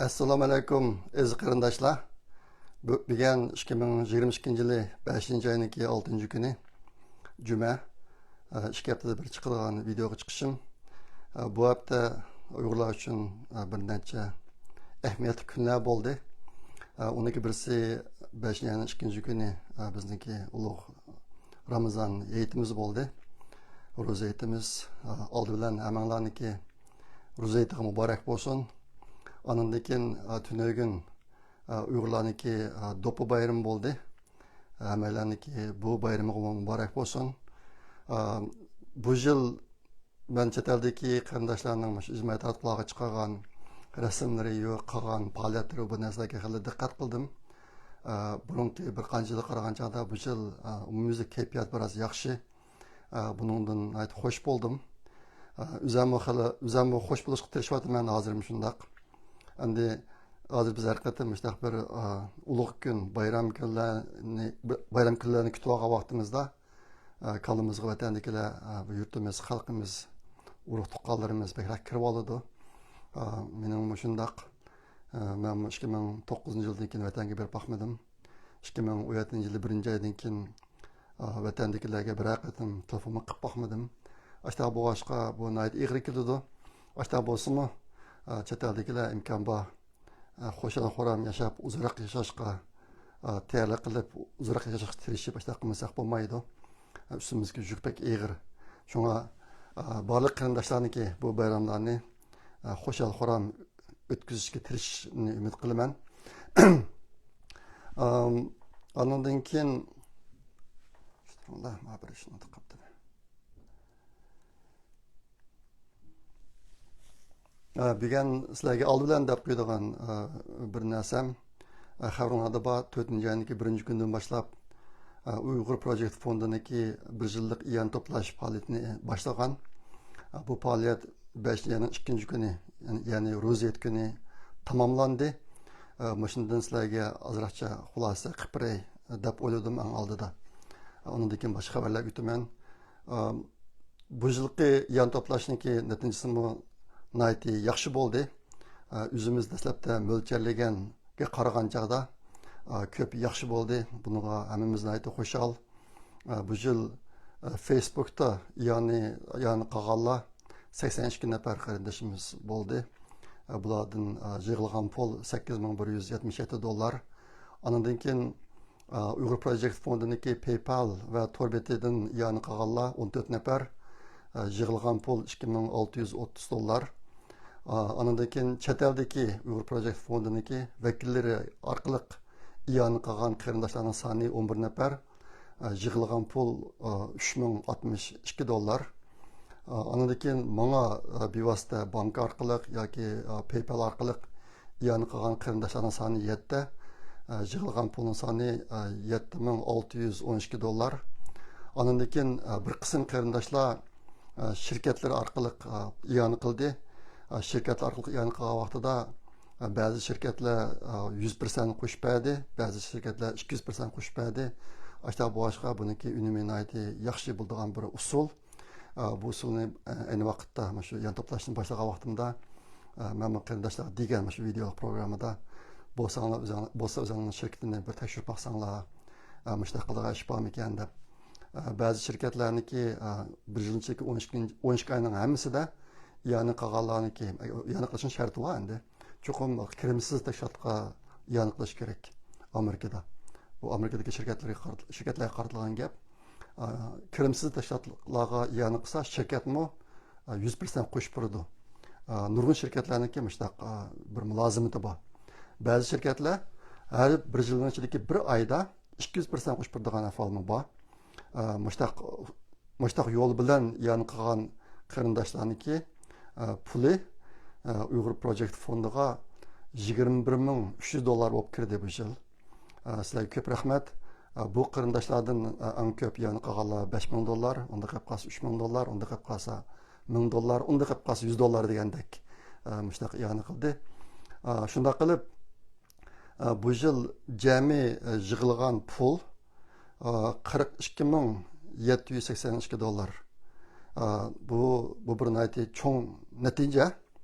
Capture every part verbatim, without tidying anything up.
ئەسسالامۇ ئەلەيكۇم، ئەزىز قېرىنداشلار. بۈ-، بۈگۈن ئىككى مىڭ يىگىرمە ئىككىنچى يىلى بەشىنچى ئاينىڭكى ئالتىنچى كۈنى، جۈمە. ئە، ئىككى ھەپتىدە بىر چىقىدىغان ۋىدېئوغا چىقىشىم. ئە، بۇ ھەپتە ئۇيغۇرلار ئۈچۈن، ئە، بىر نەچچە ئەھمىيەتلىك كۈنلەر بولدى. ئە، ئۇنىڭكى بىرسى بەشىنچى ئاينىڭ ئىككىنچى كۈنى، ئە، بىزنىڭكى ئۇلۇغ رامىزان ھېيتىمىز بولدى. روزا ھېيتىمىز. ئە، ئالدى بىلەن ھەممىڭلارنىڭكى روزا ھېيتىغا مۇبارەك بولسۇن. ئانىڭدىن كېيىن، ئە، تۈنۈگۈن، ئە، ئۇيغۇرلارنىڭكى، ئە، دوپپا بايرىمى بولدى. ھەممەيلەننىڭكى بۇ بايرىمىغا مۇبارەك بولسۇن. ئە، بۇ يىل مەن چەت ئەلدىكى قېرىنداشلارنىڭ مۇشۇ ئىجتىمائىي تاراتقۇلارغا چىقارغان رەسىملىرى، يو-، قىلغان پائالىيەتلىرى، بۇ نەرسىلەرگە خېلى دىققەت قىلدىم. ئە، بۇرۇنقى بىر قانچە يىلغا قارىغان چاغدا بۇ يىل، ئە، ئومۇميۈزلۈك كەيپىيات بىراز ياخشى. ئە، بۇنىڭدىن ناھايىتى خوش بولدۇم. ئە، ئۆزەممۇ خېلى، ئۆزەممۇ خوش بولۇشقا تىرىشىۋاتىمەن ھازىرمۇ شۇنداق. ئەمدى ھازىر بىز ھەر قېتىم مۇشۇنداق بىر، ئە، ئۇلۇغ كۈن، بايرام كۈنلەرنى، بايرام كۈنلەرنى كۈتۈۋالغان ۋاقتىمىزدا، ئە، كاللىمىزغا ۋەتەندىكىلەر، ئە، بۇ يۇرتىمىز، خەلقىمىز، ئۇرۇق تۇغقانلىرىمىز بەكرەك كىرىۋالىدۇ. ئە، مېنىڭمۇ شۇنداق. ئە، مەنمۇ ئىككى مىڭ توققۇزىنچى يىلدىن كېيىن ۋەتەنگە بېرىپ باقمىدىم. ئىككى مىڭ ئون يەتتىنچى يىلى بىرىنچى ئايدىن كېيىن، ئا، ۋەتەندىكىلەرگە بىرەر قېتىم تېلېفونمۇ قىلىپ باقمىدىم. ئاشۇنداق بولغاچقا، بۇ ناھايىتى ئېغىر كېلىدۇ. ئاشۇنداق بولسىمۇ، ئا، چەت ئەلدىكىلەر ئىمكان بار، ئا، خۇشال-خۇرام ياشاپ، ئۇزۇنراق ياشاشقا، ئا، تەييارلىق قىلىپ، ئۇزۇنراق ياشاشقا تىرىشىپ، ئاشۇنداق قىلمىساق بولمايدۇ. ئا، ئۈستىمىزدىكى يۈك بەك ئېغىر. شۇڭا، ئا، بارلىق قېرىنداشلارنىڭكى بۇ بايراملارنى، ئا، خۇشال-خۇرام ئۆتكۈزۈشكە تىرىشىشىنى ئۈمىد قىلىمەن. ئام، ئانىڭدىن كېيىن، ئە، بۈگۈن سىلەرگە ئالدى بىلەن دەپ قويىدىغان، ئە، بىر نەرسەم، ئە، خەۋىرىڭلاردا بار، تۆتىنچى ئاينىڭكى بىرىنچى كۈنىدىن باشلاپ، ئە، ئۇيغۇر پروجېكت فوندىنىڭكى بىر يىللىق ئىئانە توپلاش پائالىيىتىنى باشلىغان. ئە، بۇ پائالىيەت بەشىنچى ئاينىڭ ئىككىنچى كۈنى، يەنى، يەنى روزا ھېيت كۈنى تاماملاندى. ئە، مۇشۇندىن سىلەرگە ئازراقچە خۇلاسە قىلىپ بېرەي دەپ ئويلىدىم ئەڭ ئالدىدا. ئە، ئۇنىڭدىن كېيىن باشقا خەۋەرلەرگە ئۆتىمەن. ئە، بۇ يىلقى ئىئانە توپلاشنىڭكى نەتىجىسىمۇ ناھايىتى ياخشى بولدى. ئە، ئۆزىمىز دەسلەپتە مۆلچەرلىگەنگە قارىغان چاغدا، ئە، كۆپ ياخشى بولدى. بۇنىڭغا ھەممىمىز ناھايىتى خۇشال. ئە، بۇ يىل، ئە، فېيسبۇكتا ئىئانە، ئىئانە قىلغانلار سەكسەن ئىككى نەپەر قېرىندىشىمىز بولدى. ئە، بۇلاردىن، ئە، يىغىلغان پۇل سەككىز مىڭ بىر يۈز يەتمىش يەتتە دوللار. ئاندىن كېيىن، ئە، ئۇيغۇر پروجېكت فوندىنىڭكى پەيپال ۋە تور بېتىدىن ئىئانە قىلغانلار ئون تۆت نەپەر. ئە، يىغىلغان پۇل ئىككى مىڭ ئالتە يۈز ئوتتۇز دوللار. ئە، ئاندىن كېيىن چەت ئەلدىكى ئۇيغۇر پروجېكت فوندىنىڭكى ۋەكىللىرى ئارقىلىق ئىئانە قىلغان قېرىنداشلارنىڭ سانى ئون بىر نەپەر. ئە، يىغىلغان پۇل، ئە، ئۈچ مىڭ ئاتمىش ئىككى دوللار. ئە، ئاندىن كېيىن ماڭا، ئە، بىۋاسىتە بانكا ئارقىلىق ياكى، ئە، پەيپال ئارقىلىق ئىئانە قىلغان قېرىنداشلارنىڭ سانى يەتتە. ئە، يىغىلغان پۇلنىڭ سانى، ئە، يەتتە مىڭ ئالتە يۈز ئون ئىككى دوللار. ئاندىن كېيىن، ئە، بىر قىسىم قېرىنداشلار، ئە، شىركەتلىرى ئارقىلىق، ئە، ئىئانە قىلدى. ئە، شىركەتلەر ئارقىلىق ئىئانە قىلغان ۋاقتىدا، ئە، بەزى شىركەتلەر، ئە، يۈز پىرسەنت قوشۇپ بەردى، بەزى شىركەتلەر ئىككى يۈز پىرسەنت قوشۇپ بەردى. ئاشۇنداق بولغاچقا، بۇنىڭكى ئۈنۈمى ناھايىتى ياخشى بولىدىغان بىر ئۇسۇل. ئە، بۇ ئۇسۇلنى، ئە، ئەينى ۋاقىتتا مۇشۇ ئىئانە توپلاشنى باشلىغان ۋاقتىمدا، ئە، مەنمۇ قېرىنداشلارغا دېگەن مۇشۇ ۋىدېئو پروگراممىدا، بولساڭلار ئۆزۈڭ، بولسا ئۆزۈڭنىڭ شىركىتىنى بىر تەكشۈرۈپ باقساڭلار، ئە، مۇشۇنداق قىلىدىغان ئىش بارمىكەن دەپ. ئە، بەزى شىركەتلەرنىكى، ئە، بىر يىلنىڭ ئىچىدىكى ئون ئىككى، ئون ئىككى ئاينىڭ ھەممىسىدە ئىئانە قىلغانلارنىڭكى، ئە، ئىئانە قىلىشنىڭ شەرتى بار ئەمدى. چوقۇم كىرىمسىز تەشكىلاتقا ئىئانە قىلىش كېرەك ئامېرىكىدا. بۇ ئامېرىكىدىكى شىركەتلەرگە قارىت-، شىركەتلەرگە قارىتىلغان گەپ. ئا، كىرىمسىز تەشكىلاتلارغا ئىئانە قىلسا، شىركەتمۇ، ئا، يۈز پىرسەنت قوشۇپ بېرىدۇ. ئا، نۇرغۇن شىركەتلەرنىڭكى مۇشۇنداق، ئا، بىر مۇلازىمىتى بار. بەزى شىركەتلەر ھەر بىر يىلنىڭ ئىچىدىكى بىر ئايدا ئىككى يۈز پىرسەنت قوشۇپ بېرىدىغان ئەھۋالمۇ بار. ئا، مۇشۇنداق مۇشۇنداق يول بىلەن ئىئانە قىلغان قېرىنداشلارنىڭكى، ئە، پۇلى، ئە، ئۇيغۇر پروجېكت فوندىغا يىگىرمە بىر مىڭ ئۈچ يۈز دوللار بولۇپ كىردى بۇ يىل. ئە، سىلەرگە كۆپ رەھمەت. ئە، بۇ قېرىنداشلاردىن، ئە، ئەڭ كۆپ ئىئانە قىلغانلار بەش مىڭ دوللار، ئۇنداق قىلىپ قالسا ئۈچ مىڭ دوللار، ئۇنداق قىلىپ قالسا مىڭ دوللار، ئۇنداق قىلىپ قالسا يۈز دوللار دېگەندەك، ئە، مۇشۇنداق ئىئانە قىلدى. ئە، شۇنداق قىلىپ، ئە، بۇ يىل جەمئىي، ئە، يىغىلغان پۇل، ئە، قىرىق ئىككى مىڭ يەتتە يۈز سەكسەن ئىككى دوللار. ئە، بۇ، بۇ بىر ناھايىتى چوڭ نەتىجە.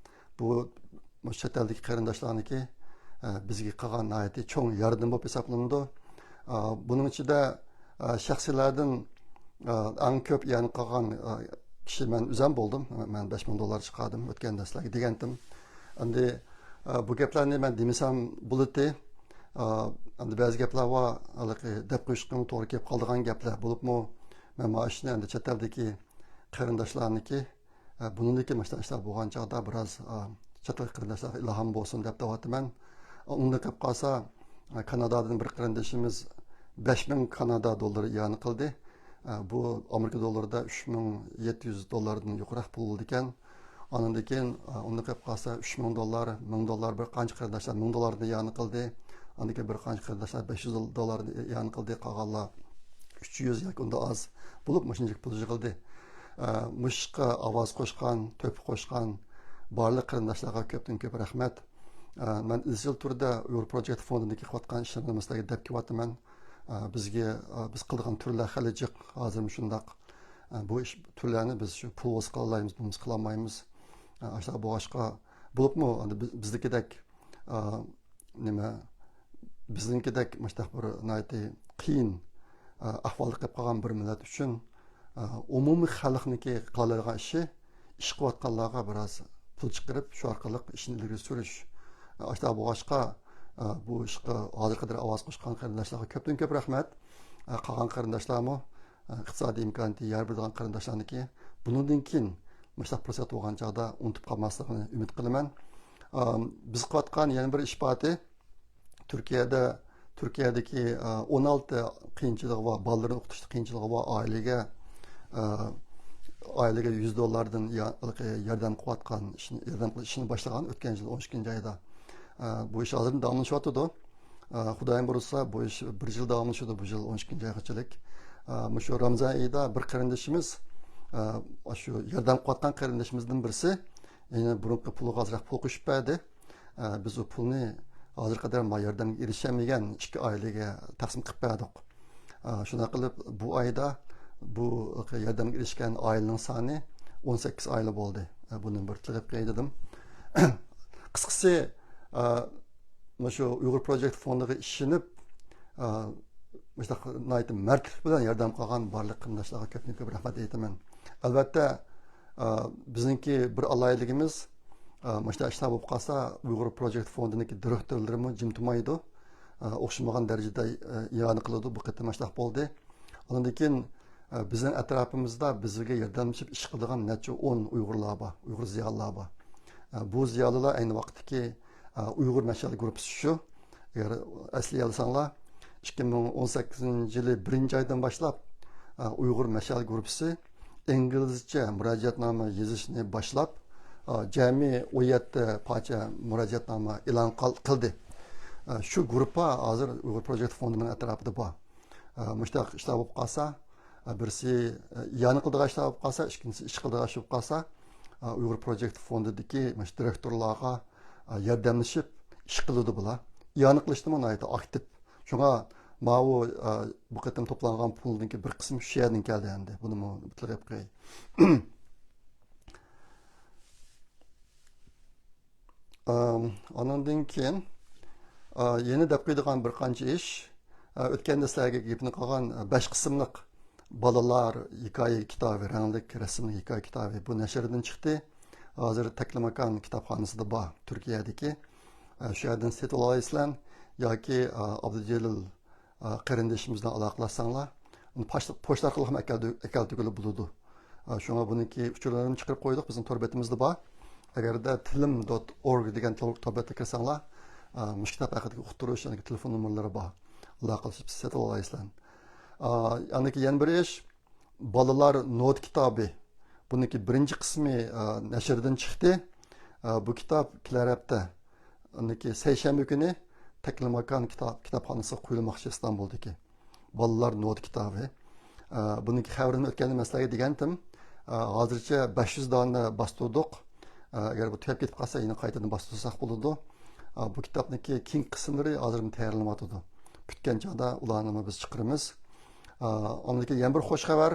بۇ مۇشۇ چەت ئەلدىكى قېرىنداشلارنىڭكى، ئە، بىزگە قىلغان ناھايىتى چوڭ ياردىمى بولۇپ ھېسابلىنىدۇ. ئە، بۇنىڭ ئىچىدە، ئە، شەخسلەردىن، ئە، ئەڭ كۆپ يەنى قىلغان، ئە، كىشى مەن ئۆزۈم بولدۇم. مەن بەش مىڭ دوللار چىقاردىم ئۆتكەندە سىلەرگە دېگەنتىم. ئەمدى، ئە، بۇ گەپلەرنى مەن دېمىسەم بولىتى. ئە، ئەمدى بەزى گەپلەر بار، ھېلىقى دەپ قويۇشقىمۇ توغرا كېلىپ قالىدىغان گەپلەر بولۇپمۇ، مەن مانا شۇنى ئەمدى چەت ئەلدىكى قېرىنداشلارنىڭكى، ئە، بۇنىڭدىن كېيىن مۇشۇنداق ئىشلار بولغان چاغدا بىراز، ئە، چەت ئەل قېرىنداشلارغا ئىلھام بولسۇن دەپ دەۋاتىمەن. ئۇنداق قىلىپ قالسا، ئە، كانادادىن بىر قېرىندىشىمىز بەش مىڭ كانادا دوللىرى ئىئانە قىلدى. ئە، بۇ ئامېرىكا دوللىرىدا ئۈچ مىڭ يەتتە يۈز دوللاردىن يۇقىرىراق پۇل بولىدىكەن. ئاندىن كېيىن، ئە، ئۇنداق قىلىپ قالسا، ئۈچ مىڭ دوللار، مىڭ دوللار بىر قانچە قېرىنداشلار مىڭ دوللاردىن ئىئانە قىلدى. ئاندىن كېيىن بىر قانچە قېرىنداشلار بەش يۈز دوللاردىن ئىئانە قىلدى. قالغانلار ئۈچ يۈز ياكى ئۇندىن ئاز بولۇپ، مۇشۇنچىلىك پۇل يىغىلدى. ئە، مۇشۇ ئىشقا ئاۋاز قوشقان، تۆھپە قوشقان بارلىق قېرىنداشلارغا كۆپتىن كۆپ رەھمەت. ئە، مەن ئىزچىل تۈردە ئۇيغۇر پروجېكت فوندىنىڭكى قىلىۋاتقان ئىشلىرىنى سىلەرگە دەپ كېلىۋاتىمەن. ئە، بىزگە، ئە، بىز قىلىدىغان تۈرلەر خېلى جىق، ھازىرمۇ شۇنداق. ئە، بۇ ئىش، تۈرلەرنى بىز شۇ پۇل بولسا قىلالايمىز، بولمىسا قىلالمايمىز. ئە، ئاشۇنداق بولغاچقا، بولۇپمۇ ئەمدى بىز، بىزدىكىدەك، ئە، نېمە، بىزنىڭكىدەك مۇشۇنداق بىر ناھايىتى قىيىن، ئە، ئەھۋالدا قېلىپ قالغان بىر مىللەت ئۈچۈن، ئە، ئومۇمىي خەلقنىڭكى قىلالايدىغان ئىشى، ئىش قىلىۋاتقانلارغا بىراز پۇل چىقىرىپ، شۇ ئارقىلىق ئىشنى ئىلگىرى سۈرۈش. ئە، ئاشۇنداق بولغاچقا، ئە، بۇ ئىشقا ھازىرغا قەدەر ئاۋاز قوشقان قېرىنداشلارغا كۆپتىن كۆپ رەھمەت. ئە، قالغان قېرىنداشلارمۇ، ئە، ئىقتىسادىي ئىمكانىيىتى يار بېرىدىغان قېرىنداشلارنىڭكى بۇنىڭدىن كېيىن مۇشۇنداق پۇرسەت بولغان چاغدا ئۇنتۇپ قالماسلىقىنى ئۈمىد قىلىمەن. ئە، بىز قىلىۋاتقان يەنە بىر ئىش پائالىيىتى، تۈركىيەدە، تۈركىيەدىكى، ئە، ئون ئالتە قىيىنچىلىقى بار، بالىلىرىنى ئوقۇتۇشتا قىيىنچىلىقى بار ئائىلىگە، ئە، ئائىلىگە يۈز دوللاردىن يا-، ياردەم قىلىۋاتقان ئىشنى، ياردەم قىلىش ئىشىنى باشلىغان ئۆتكەن يىل ئون ئىككىنچى ئايدا. ئە، بۇ ئىش ھازىر داۋاملىشىۋاتىدۇ. ئە، خۇدايىم بۇيرۇسا، بۇ ئىش بىر يىل داۋاملىشىدۇ، بۇ يىل ئون ئىككىنچى ئايغىچىلىك. ئە، مۇشۇ رامزان ئېيىدا بىر قېرىندىشىمىز، ئە، شۇ ياردەم قىلىۋاتقان قېرىندىشىمىزدىن بىرسى، يەنە بۇرۇنقى پۇلىغا ئازراق پۇل قوشۇپ بەردى. ئە، بىز ئۇ پۇلنى ھازىرغا قەدەر ما ياردەمگە ئېرىشەلمىگەن ئىككى ئائىلىگە تەقسىم قىلىپ بەردۇق. ئە، شۇنداق قىلىپ، بۇ ئايدا بۇ ياردەمگە ئېرىشكەن ئائىلىنىڭ سانى ئون سەككىز ئائىلە بولدى. ئە، بۇنى بىر تىلغا ئېلىپ قوياي دېدىم. قىسقىسى، ئە، مۇشۇ ئۇيغۇر پروجېكت فوندىغا ئىشىنىپ، ئە، مۇشۇنداق ناھايىتى مەردلىك بىلەن ياردەم قىلغان بارلىق قېرىنداشلارغا كۆپتىن كۆپ رەھمەت ئېيتىمەن. ئەلۋەتتە، ئە، بىزنىڭكى بىر ئالاھىدىلىكىمىز، ئە، مۇشۇنداق ئىشلار بولۇپ قالسا، ئۇيغۇر پروجېكت فوندىنىڭكى دىرېكتورلىرىمۇ جىم تۇرمايدۇ. ئە، ئوخشىمىغان دەرىجىدە، ئە، ئىئانە قىلىدۇ. بۇ قېتىم مۇشۇنداق بولدى. ئاندىن كېيىن، ئە، بىزنىڭ ئەتراپىمىزدا بىزگە ياردەملىشىپ ئىش قىلىدىغان نەچچە ئون ئۇيغۇرلار بار، ئۇيغۇر زىيالىيلار بار. ئە، بۇ زىيالىيلار ئەينى ۋاقىتتىكى، ئە، ئۇيغۇر مەشئەل گۇرۇپپىسى شۇ. ئەگەر ئەسلىگە ئالساڭلار، ئىككى مىڭ ئون سەككىزىنچى يىلى بىرىنچى ئايدىن باشلاپ، ئە، ئۇيغۇر مەشئەل گۇرۇپپىسى ئىنگلىزچە مۇراجىئەتنامە يېزىشنى باشلاپ، ئە، جەمئىي ئون يەتتە پارچە مۇراجىئەتنامە ئېلان قىل-، قىلدى. ئە، شۇ گۇرۇپپا ھازىر ئۇيغۇر پروجېكت فوندىنىڭ ئەتراپىدا بار. ئە، مۇشۇنداق ئىشلار بولۇپ قالسا، ئە، بىرسى، ئە، ئىئانە قىلىدىغان ئىشلار بولۇپ قالسا، ئىككىنچىسى ئىش قىلىدىغان ئىش بولۇپ قالسا، ئە، ئۇيغۇر پروجېكت فوندىدىكى مۇشۇ دىرېكتورلارغا، ئە، ياردەملىشىپ ئىش قىلىدۇ بۇلار. ئىئانە قىلىشتىمۇ ناھايىتى ئاكتىپ. شۇڭا ماۋۇ، ئە، بۇ قېتىم توپلانغان پۇلنىڭكى بىر قىسمى شۇ يەردىن كەلدى ئەمدى. بۇنىمۇ بىر تىلغا ئېلىپ قوياي. ئانىڭدىن كېيىن، ئا، يەنە دەپ قويىدىغان بىر قانچە ئىش. ئا، ئۆتكەندە سىلەرگە گېپىنى قىلغان، ئا، بەش قىسىملىق بالىلار ھېكايە كىتابى، رەڭلىك رەسىملىك ھېكايە كىتابى بۇ نەشردىن چىقتى. ھازىر تەكلىماكان كىتابخانىسىدا بار، تۈركىيەدىكى. ئا، شۇ يەردىن سېتىۋالالايسىلەر ياكى، ئا، ئابدۇجېلىل ئا، قېرىندىشىمىز بىلەن ئالاقىلاشساڭلار، ئۇنى پاش-، پوچتا ئارقىلىقمۇ ئەكەلدۈ-، ئەكەلدۈرگىلى بولىدۇ. ئا، شۇڭا بۇنىڭكى ئۇچۇرلىرىنى چىقىرىپ قويدۇق، بىزنىڭ تور بېتىمىزدە بار. ئەگەردە تىلىم دوت ئورگ دېگەن تور، تور بېتىگە كىرسەڭلار، ئا، مۇشۇ كىتاب ھەققىدىكى ئۇقتۇرۇش، يەنى تېلېفون نومۇرلىرى بار. ئالاقىلىشىپ سېتىۋالالايسىلەر. ئا، ئاندىن كېيىن يەنە بىر ئىش، بالىلار نوتا كىتابى. بۇنىڭكى بىرىنچى قىسمى، ئا، نەشردىن چىقتى. ئا، بۇ كىتاب كېلەر ھەپتە، ئاندىكى سەيشەنبە كۈنى تەكلىماكان كىتاب، كىتابخانىسىغا قويۇلماقچى ئىستانبۇلدىكى بالىلار نوتا كىتابى. ئا، بۇنىڭكى خەۋىرىنى ئۆتكەندە مەن سىلەرگە دېگەنتىم. ئا، ھازىرچە بەش يۈز دانە باستۇردۇق. ئا، ئەگەر بۇ تۈگەپ كېتىپ قالسا، يەنە قايتىدىن باستۇرساق بولىدۇ. ئا، بۇ كىتابنىڭكى كېيىنكى قىسىملىرى ھازىر تەييارلىنىۋاتىدۇ. پۈتكەن چاغدا ئۇلارنىمۇ بىز چىقىرىمىز. ئا، ئاندىن كېيىن يەنە بىر خوش خەۋەر.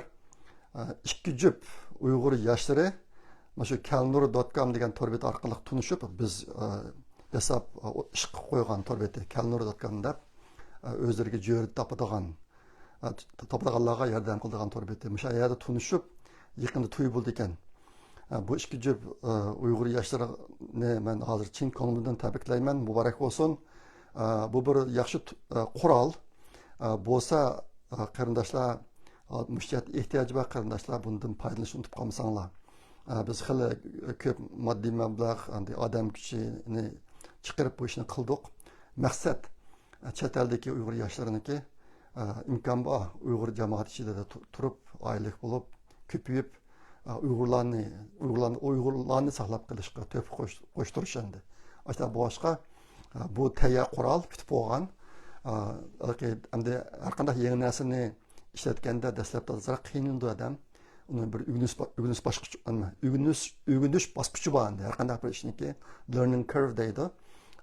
ئىككى جۈپ ئۇيغۇر ياشلىرى مانا شۇ كەلنۇر دوت كوم دېگەن تور بېتى ئارقىلىق تونۇشۇپ، بىز، ئە، دەسلەپ، ئە، ئىشقا قويغان تور بېتى كەلنۇر دوت كوم دەپ، ئە، ئۆزلىرىگە جۆرە تاپىدىغان، ئە، تاپىدىغانلارغا ياردەم قىلىدىغان تور بېتى. مۇشۇ يەردە تونۇشۇپ، يېقىندا توي بولىدىكەن. ئە، بۇ ئىككى جۈپ، ئە، ئۇيغۇر ياشلىرىنى مەن ھازىر چىن كۆڭلۈمدىن تەبرىكلەيمەن، مۇبارەك بولسۇن. ئە، بۇ بىر ياخشى ت-، ئە، قورال. ئە، بولسا، ئە، قېرىنداشلار، ئە، مۇشۇ جەھەتتە ئېھتىياجى بار قېرىنداشلار بۇندىن پايدىلىنىشنى ئۇنتۇپ قالمىساڭلار. ئە، بىز خېلى كۆپ ماددىي مەبلەغ، ئەمدى ئادەم كۈچىنى چىقىرىپ بۇ ئىشنى قىلدۇق. مەقسەت، ئە، چەت ئەلدىكى ئۇيغۇر ياشلىرىنىڭكى، ئە، ئىمكان بار ئۇيغۇر جامائەت ئىچىدە تۇ-، تۇرۇپ، ئائىلىلىك بولۇپ، كۆپىيىپ، ئۇيغۇرلارنى، ئۇيغۇرلارنى، ئۇيغۇرلارنى ساقلاپ قېلىشقا تۆھپە قوش-، قوشتۇرۇش ئەمدى. ئاشۇنداق بولغاچقا، بۇ تەييار قورال پۈتۈپ بولغان. ئەمدى ھەر قانداق يېڭى نەرسىنى ئىشلەتكەندە دەسلەپتە ئازراق قىينىلىدۇ ئادەم. ئۇنى بىر ئۆگىنىش با-، ئۆگىنىش باسقۇچ-، ئۆگىنىش، ئۆگىنىش باسقۇچى بار ئەمدى. ھەر قانداق بىر ئىشنىڭكى learning curve دەيدۇ.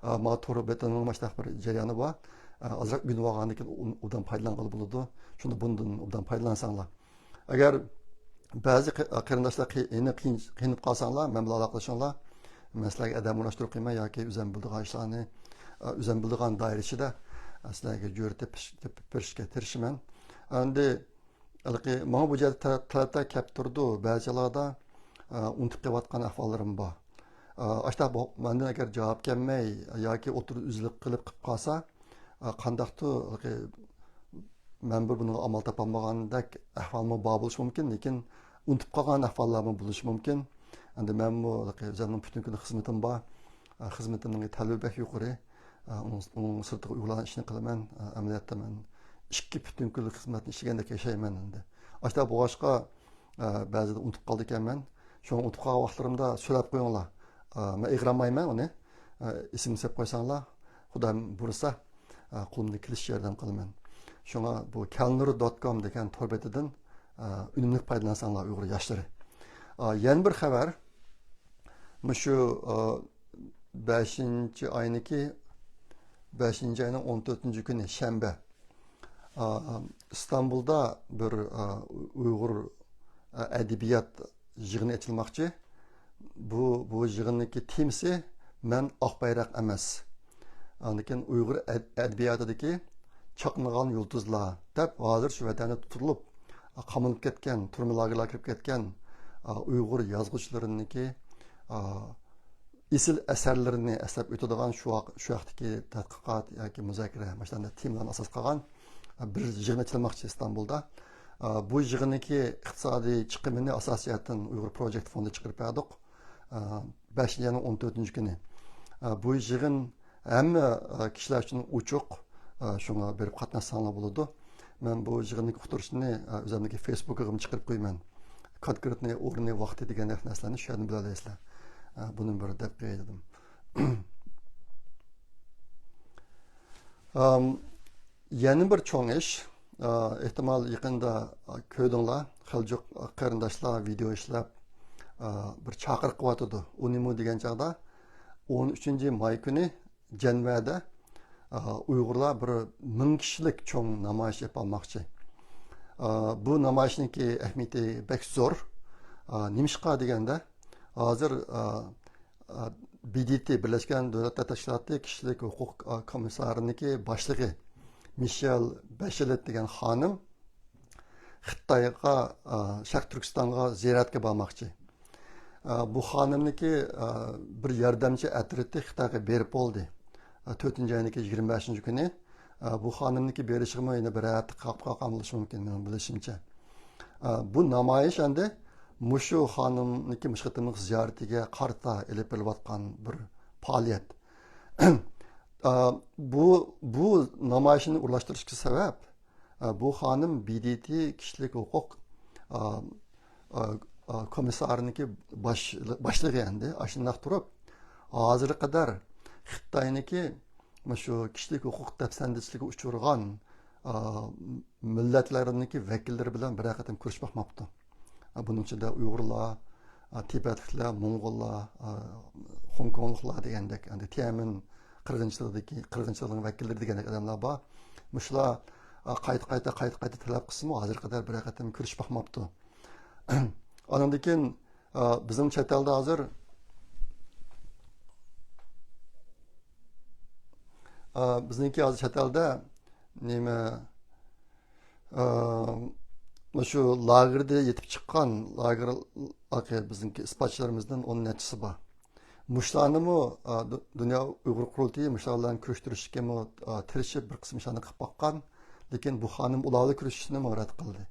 مانا تور بېتىنىڭ مۇشۇنداق بىر جەريانى بار. ئازراق ئۆگىنىۋالغاندىن كېيىن ئۇ-، ئۇدان پايدىلانغىلى بولىدۇ. شۇنى بۇندىن ئوبدان پايدىلانساڭلار. ئەگەر بەزى قېرىنداشلار قىينىپ قالساڭلار، مەن بىلەن ئالاقىلىشىڭلار. مەن سىلەرگە ئادەم ئورۇنلاشتۇرۇپ قويىمەن ياكى ئۆزۈم بىلىدىغان ئىشلارنى، ئۆزۈم بىلىدىغان دائىرە ئىچىدە سىلەرگە جۆرە تېپىپ بېرىشكە تىرىشىمەن. ئەمدى ماڭا بۇ جەھەتتە تەلەپلەر كەپ تۇرىدۇ، بەزى جايلاردا ئۇنتۇپ قېلىۋاتقان ئەھۋاللىرىم بار. ئاشتا مەندىن ئەگەر جاۋاب كەلمەي ياكى ئوتتۇرىدا ئۈزۈلۈپ قېلىپ قالسا، قانداقتۇ مەن بىر بۇنىڭغا ئامال تاپالمىغاندەك ئەھۋالمۇ بار بولۇشى مۇمكىن، لېكىن ئۇنتۇپ قالغان ئەھۋاللارمۇ بولۇشى مۇمكىن. ئەمدى مەنمۇ ئۆزۈمنىڭ پۈتۈن كۈنلۈك خىزمىتىم بار. خىزمىتىمنىڭ تەلىپى بەك يۇقىرى. ئۇنىڭ سىرتىغا ئۇيغۇرلارنىڭ ئىشىنى قىلىمەن. ئەمەلىيەتتە مەن ئىككى پۈتۈن كۈنلۈك خىزمەتنى ئىشلىگەندەك ياشايمەن ئەمدى. ئاشتا بولغاچقا، بەزىدە ئۇنتۇپ قالىدىكەنمەن. شۇڭا ئۇنتۇپ قالغان ۋاقىتلىرىمدا سۆلەپ قويۇڭلار. مەن ئېغىرلانمايمەن ئۇنى. ئېسىمگە سېلىپ قويساڭلار، خۇدايىم بۇيرۇسا، قولۇمدىن كېلىشىچە ياردەم قىلىمەن. شۇڭا بۇ كەلنۇر دوت كوم دېگەن تور بېتىدىن ئۈنۈملۈك پايدىلانساڭلار ئۇيغۇر ياشلىرى. يەنە بىر خەۋەر، مۇشۇ بەشىنچى ئاينىڭكى، بەشىنچى ئاينىڭ ئون تۆتىنچى كۈنى شەنبە، ئىستانبۇلدا بىر ئۇيغۇر ئەدەبىيات يىغىنى ئېچىلماقچى. بۇ، بۇ يىغىننىڭكى تېمىسى مەن ئاق بايراق ئەمەس. ئاندىن كېيىن ئۇيغۇر ئەد-، ئەدەبىياتىدىكى چاقنىغان يۇلتۇزلار دەپ ھازىر شۇ ۋەتەندە تۇتۇلۇپ، قامىلىپ كەتكەن، تۈرمە لاگېرلارغا كىرىپ كەتكەن ئۇيغۇر يازغۇچىلىرىنىڭكى ئېسىل ئەسەرلىرىنى ئەسلەپ ئۆتىدىغان شۇ ۋاق-، شۇ ۋاقىتتىكى تەتقىقات ياكى مۇزاكىرە، مۇشۇنداق تېمىلارنى ئاساس قىلغان بىر يىغىن ئېچىلماقچى ئىستانبۇلدا. بۇ يىغىننىڭكى ئىقتىسادىي چىقىمىنى ئاساسىي جەھەتتىن ئۇيغۇر پروجېكت فوندى چىقىرىپ بەردۇق. بەشىنچى ئاينىڭ ئون تۆتىنچى كۈنى. بۇ يىغىن ھەممە كىشىلەر ئۈچۈن ئوچۇق، شۇڭا بېرىپ قاتناشساڭلار بولىدۇ. مەن بۇ يىغىننىڭ ئۇقتۇرۇشىنى ئۆزۈمنىڭكى فېيسبۇكىغىمۇ چىقىرىپ قويىمەن. كونكرېتنىي ئورنى، ۋاقتى دېگەندەك نەرسىلەرنى شۇ يەردىن بىلەلەيسىلەر. بۇنى بىر دەپ قوياي دېدىم. ئام، يەنە بىر چوڭ ئىش، ئا، ئېھتىمال يېقىندا، ئا، كۆردۈڭلار، خېلى جۇق قېرىنداشلار ۋىدېئو ئىشلەپ، ئا، بىر چاقىرىق قىلىۋاتىدۇ. ئۇ نېمە دېگەن چاغدا، ئون ئۈچىنچى ماي كۈنى جەنۋەدە، ئا، ئۇيغۇرلار بىر مىڭ كىشىلىك چوڭ نامايىش ئېلىپ بارماقچى. ئا، بۇ نامايىشنىڭكى ئەھمىيىتى بەك زور. ئا، نېمىشقا دېگەندە، ھازىر، ئا، بى دى تى، بىرلەشكەن دۆلەتلەر تەشكىلاتى كىشىلىك ھوقۇق كومىسسارىنىڭكى باشلىقى مىشېل بەشلېت دېگەن خانىم خىتايغا، شەرقىي تۈركىستانغا زىيارەتكە بارماقچى. بۇ خانىمنىڭكى بىر ياردەمچى ئەترىتى خىتايغا بېرىپ بولدى. تۆتىنچى ئاينىڭكى يىگىرمە بەشىنچى كۈنى. بۇ خانىمنىڭكى بېرىشىغىمۇ يەنە بىر ھەپتە قاپ قالغان بولۇشى مۇمكىن، مېنىڭ بىلىشىمچە. بۇ نامايىش ئەمدى مۇشۇ خانىمنىڭكى مۇشۇ قېتىملىق زىيارىتىگە قارىتا ئېلىپ بېرىلىۋاتقان بىر پائالىيەت. ئا، بۇ، بۇ نامايىشنى ئورۇنلاشتۇرۇشقا سەۋەب، ئا، بۇ خانىم بى دى تى كىشىلىك ھوقۇق، ئا، ئا، ئا، كومىسسارىنىڭكى باش-، باشلىقى ئەمدى. ئاشۇنداق تۇرۇپ، ھازىرغا قەدەر خىتاينىڭكى مۇشۇ كىشىلىك ھوقۇق دەپسەندىچىلىكىگە ئۇچرىغان، ئا، مىللەتلەرنىڭكى ۋەكىللىرى بىلەن بىرەر قېتىم كۆرۈشۈپ باقماپتۇ. بۇنىڭ ئىچىدە ئۇيغۇرلار، تىبەتلىكلەر، موڭغۇللار، خوڭكوڭلۇقلار دېگەندەك، ئەمدى تيەنئەنمېن قىرغىنچىلىقىدىكى، قىرغىنچىلىقىنىڭ ۋەكىللىرى دېگەندەك ئادەملەر بار. مۇشۇلار، قايتا، قايتا، قايتا، قايتا تەلەپ قىلسىمۇ، ھازىرغا قەدەر بىرەر قېتىم كۆرۈشۈپ باقماپتۇ. ئانىڭدىن كېيىن، ئا، بىزنىڭ چەت ئەلدە ھازىر، ئا، بىزنىڭكى ھازىر چەت ئەلدە نېمە، ئا، مۇشۇ لاگېردا يېتىپ چىققان لاگېر، بىزنىڭكى ئىسپاتچىلىرىمىزدىن ئون نەچچىسى بار. مۇشۇلارنىمۇ، ئا، دۇ-، دۇنيا ئۇيغۇر قۇرۇلتىيى مۇشۇلار بىلەن كۆرۈشتۈرۈشكىمۇ، ئا، تىرىشىپ، بىر قىسىم ئىشلارنى قىلىپ باققان. لېكىن بۇ خانىم ئۇلار بىلەن كۆرۈشۈشنىمۇ رەت قىلدى.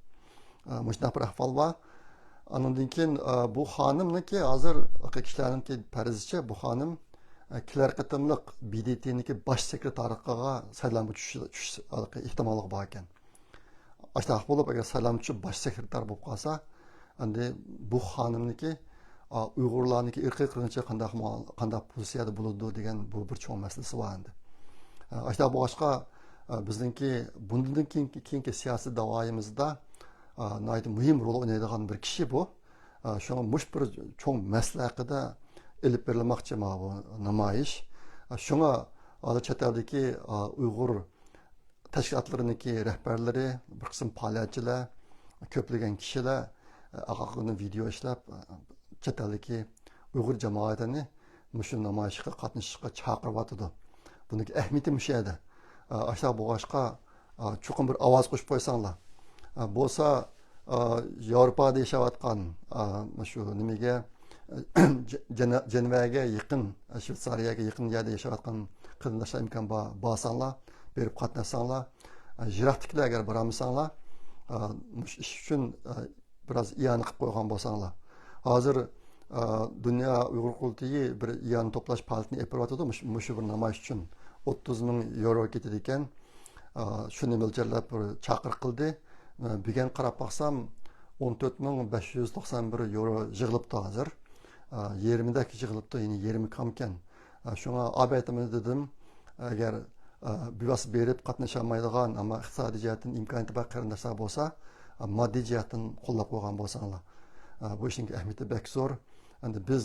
ئا، مۇشۇنداق بىر ئەھۋال بار. ئانىڭدىن كېيىن، ئا، بۇ خانىمنىڭكى ھازىر كىشىلەرنىڭكى پەرىزىچە بۇ خانىم، ئا، كېلەر قېتىملىق ب د ت نىڭكى باش سېكرېتارلىقىغا سايلامغا چۈشۈش، چۈشۈش ئېھتىماللىقى بار ئىكەن. ئاشۇنداق بولۇپ، ئەگەر سايلامغا چۈشۈپ باش سېكرېتار بولۇپ قالسا، ئەمدى بۇ خانىمنىڭكى، ئا، ئۇيغۇرلارنىڭكى ئىرقىي قىرغىنچىلىقى قانداق مۇ-، قانداق پوزىتسىيەدە بولىدۇ دېگەن بۇ بىر چوڭ مەسىلىسى بار ئەمدى. ئا، ئاشۇنداق بولغاچقا، ئا، بىزنىڭكى بۇندىن كېيىنكى، كېيىنكى سىياسىي داۋايىمىزدا، ئا، ناھايىتى مۇھىم رول ئوينايدىغان بىر كىشى بۇ. ئا، شۇڭا مۇشۇ بىر چوڭ مەسىلە ھەققىدە ئېلىپ بېرىلماقچى مانا بۇ نامايىش. ئا، شۇڭا ھازىر چەت ئەلدىكى، ئا، ئۇيغۇر تەشكىلاتلىرىنىڭكى رەھبەرلىرى، بىر قىسىم پائالىيەتچىلەر، كۆپلىگەن كىشىلەر، ئا، ئاقاقىدىن ۋىدېئو ئىشلەپ، ئا، چەت ئەلدىكى ئۇيغۇر جامائىتىنى مۇشۇ نامايىشقا قاتنىشىشقا چاقىرىۋاتىدۇ. بۇنىڭكى ئەھمىيىتى مۇشۇ يەردە. ئا، ئاشۇنداق بولغاچقا، ئا، چوقۇم بىر ئاۋاز قوشۇپ قويساڭلار. ئا، بولسا، ئا، ياۋروپادا ياشاۋاتقان، ئا، مۇشۇ نېمىگە، جە-، جەنە-، جەنۋەگە يېقىن، شۋېتسارىيەگە يېقىن يەردە ياشاۋاتقان قېرىنداشلار ئىمكان بار، بارساڭلار، بېرىپ قاتناشساڭلار. ئا، يىراقتىكىلەر ئەگەر بارالمىساڭلار، ئا، مۇشۇ ئىش ئۈچۈن، ئا، بىراز ئىئانە قىلىپ قويغان بولساڭلار. ھازىر، ئا، دۇنيا ئۇيغۇر قۇرۇلتىيى بىر ئىئانە توپلاش پائالىيىتىنى ئېلىپ بېرىۋاتىدۇ، مۇشۇ، مۇشۇ بىر نامايىش ئۈچۈن ئوتتۇز مىڭ يورو كېتىدىكەن. ئا، شۇنى مۆلچەرلەپ بىر چاقىرىق قىلدى. ئا، بۈگۈن قاراپ باقسام، ئون تۆت مىڭ بەش يۈز توقسان بىر يورو يىغىلىپتۇ ھازىر. ئا، يېرىمىدەك يىغىلىپتۇ، يەنى يېرىمى كامكەن. ئا، شۇڭا ئاۋۇ ئېيتىمەن دېدىم، ئەگەر، ئا، بىۋاسىتە بېرىپ قاتنىشالمايدىغان، ئەمما ئىقتىسادىي جەھەتتىن ئىمكانىيىتى بار قېرىنداشلار بولسا، ئا، ماددىي جەھەتتىن قوللاپ قويغان بولساڭلار. ئا، بۇ ئىشنىڭ ئەھمىيىتى بەك زور. ئەمدى بىز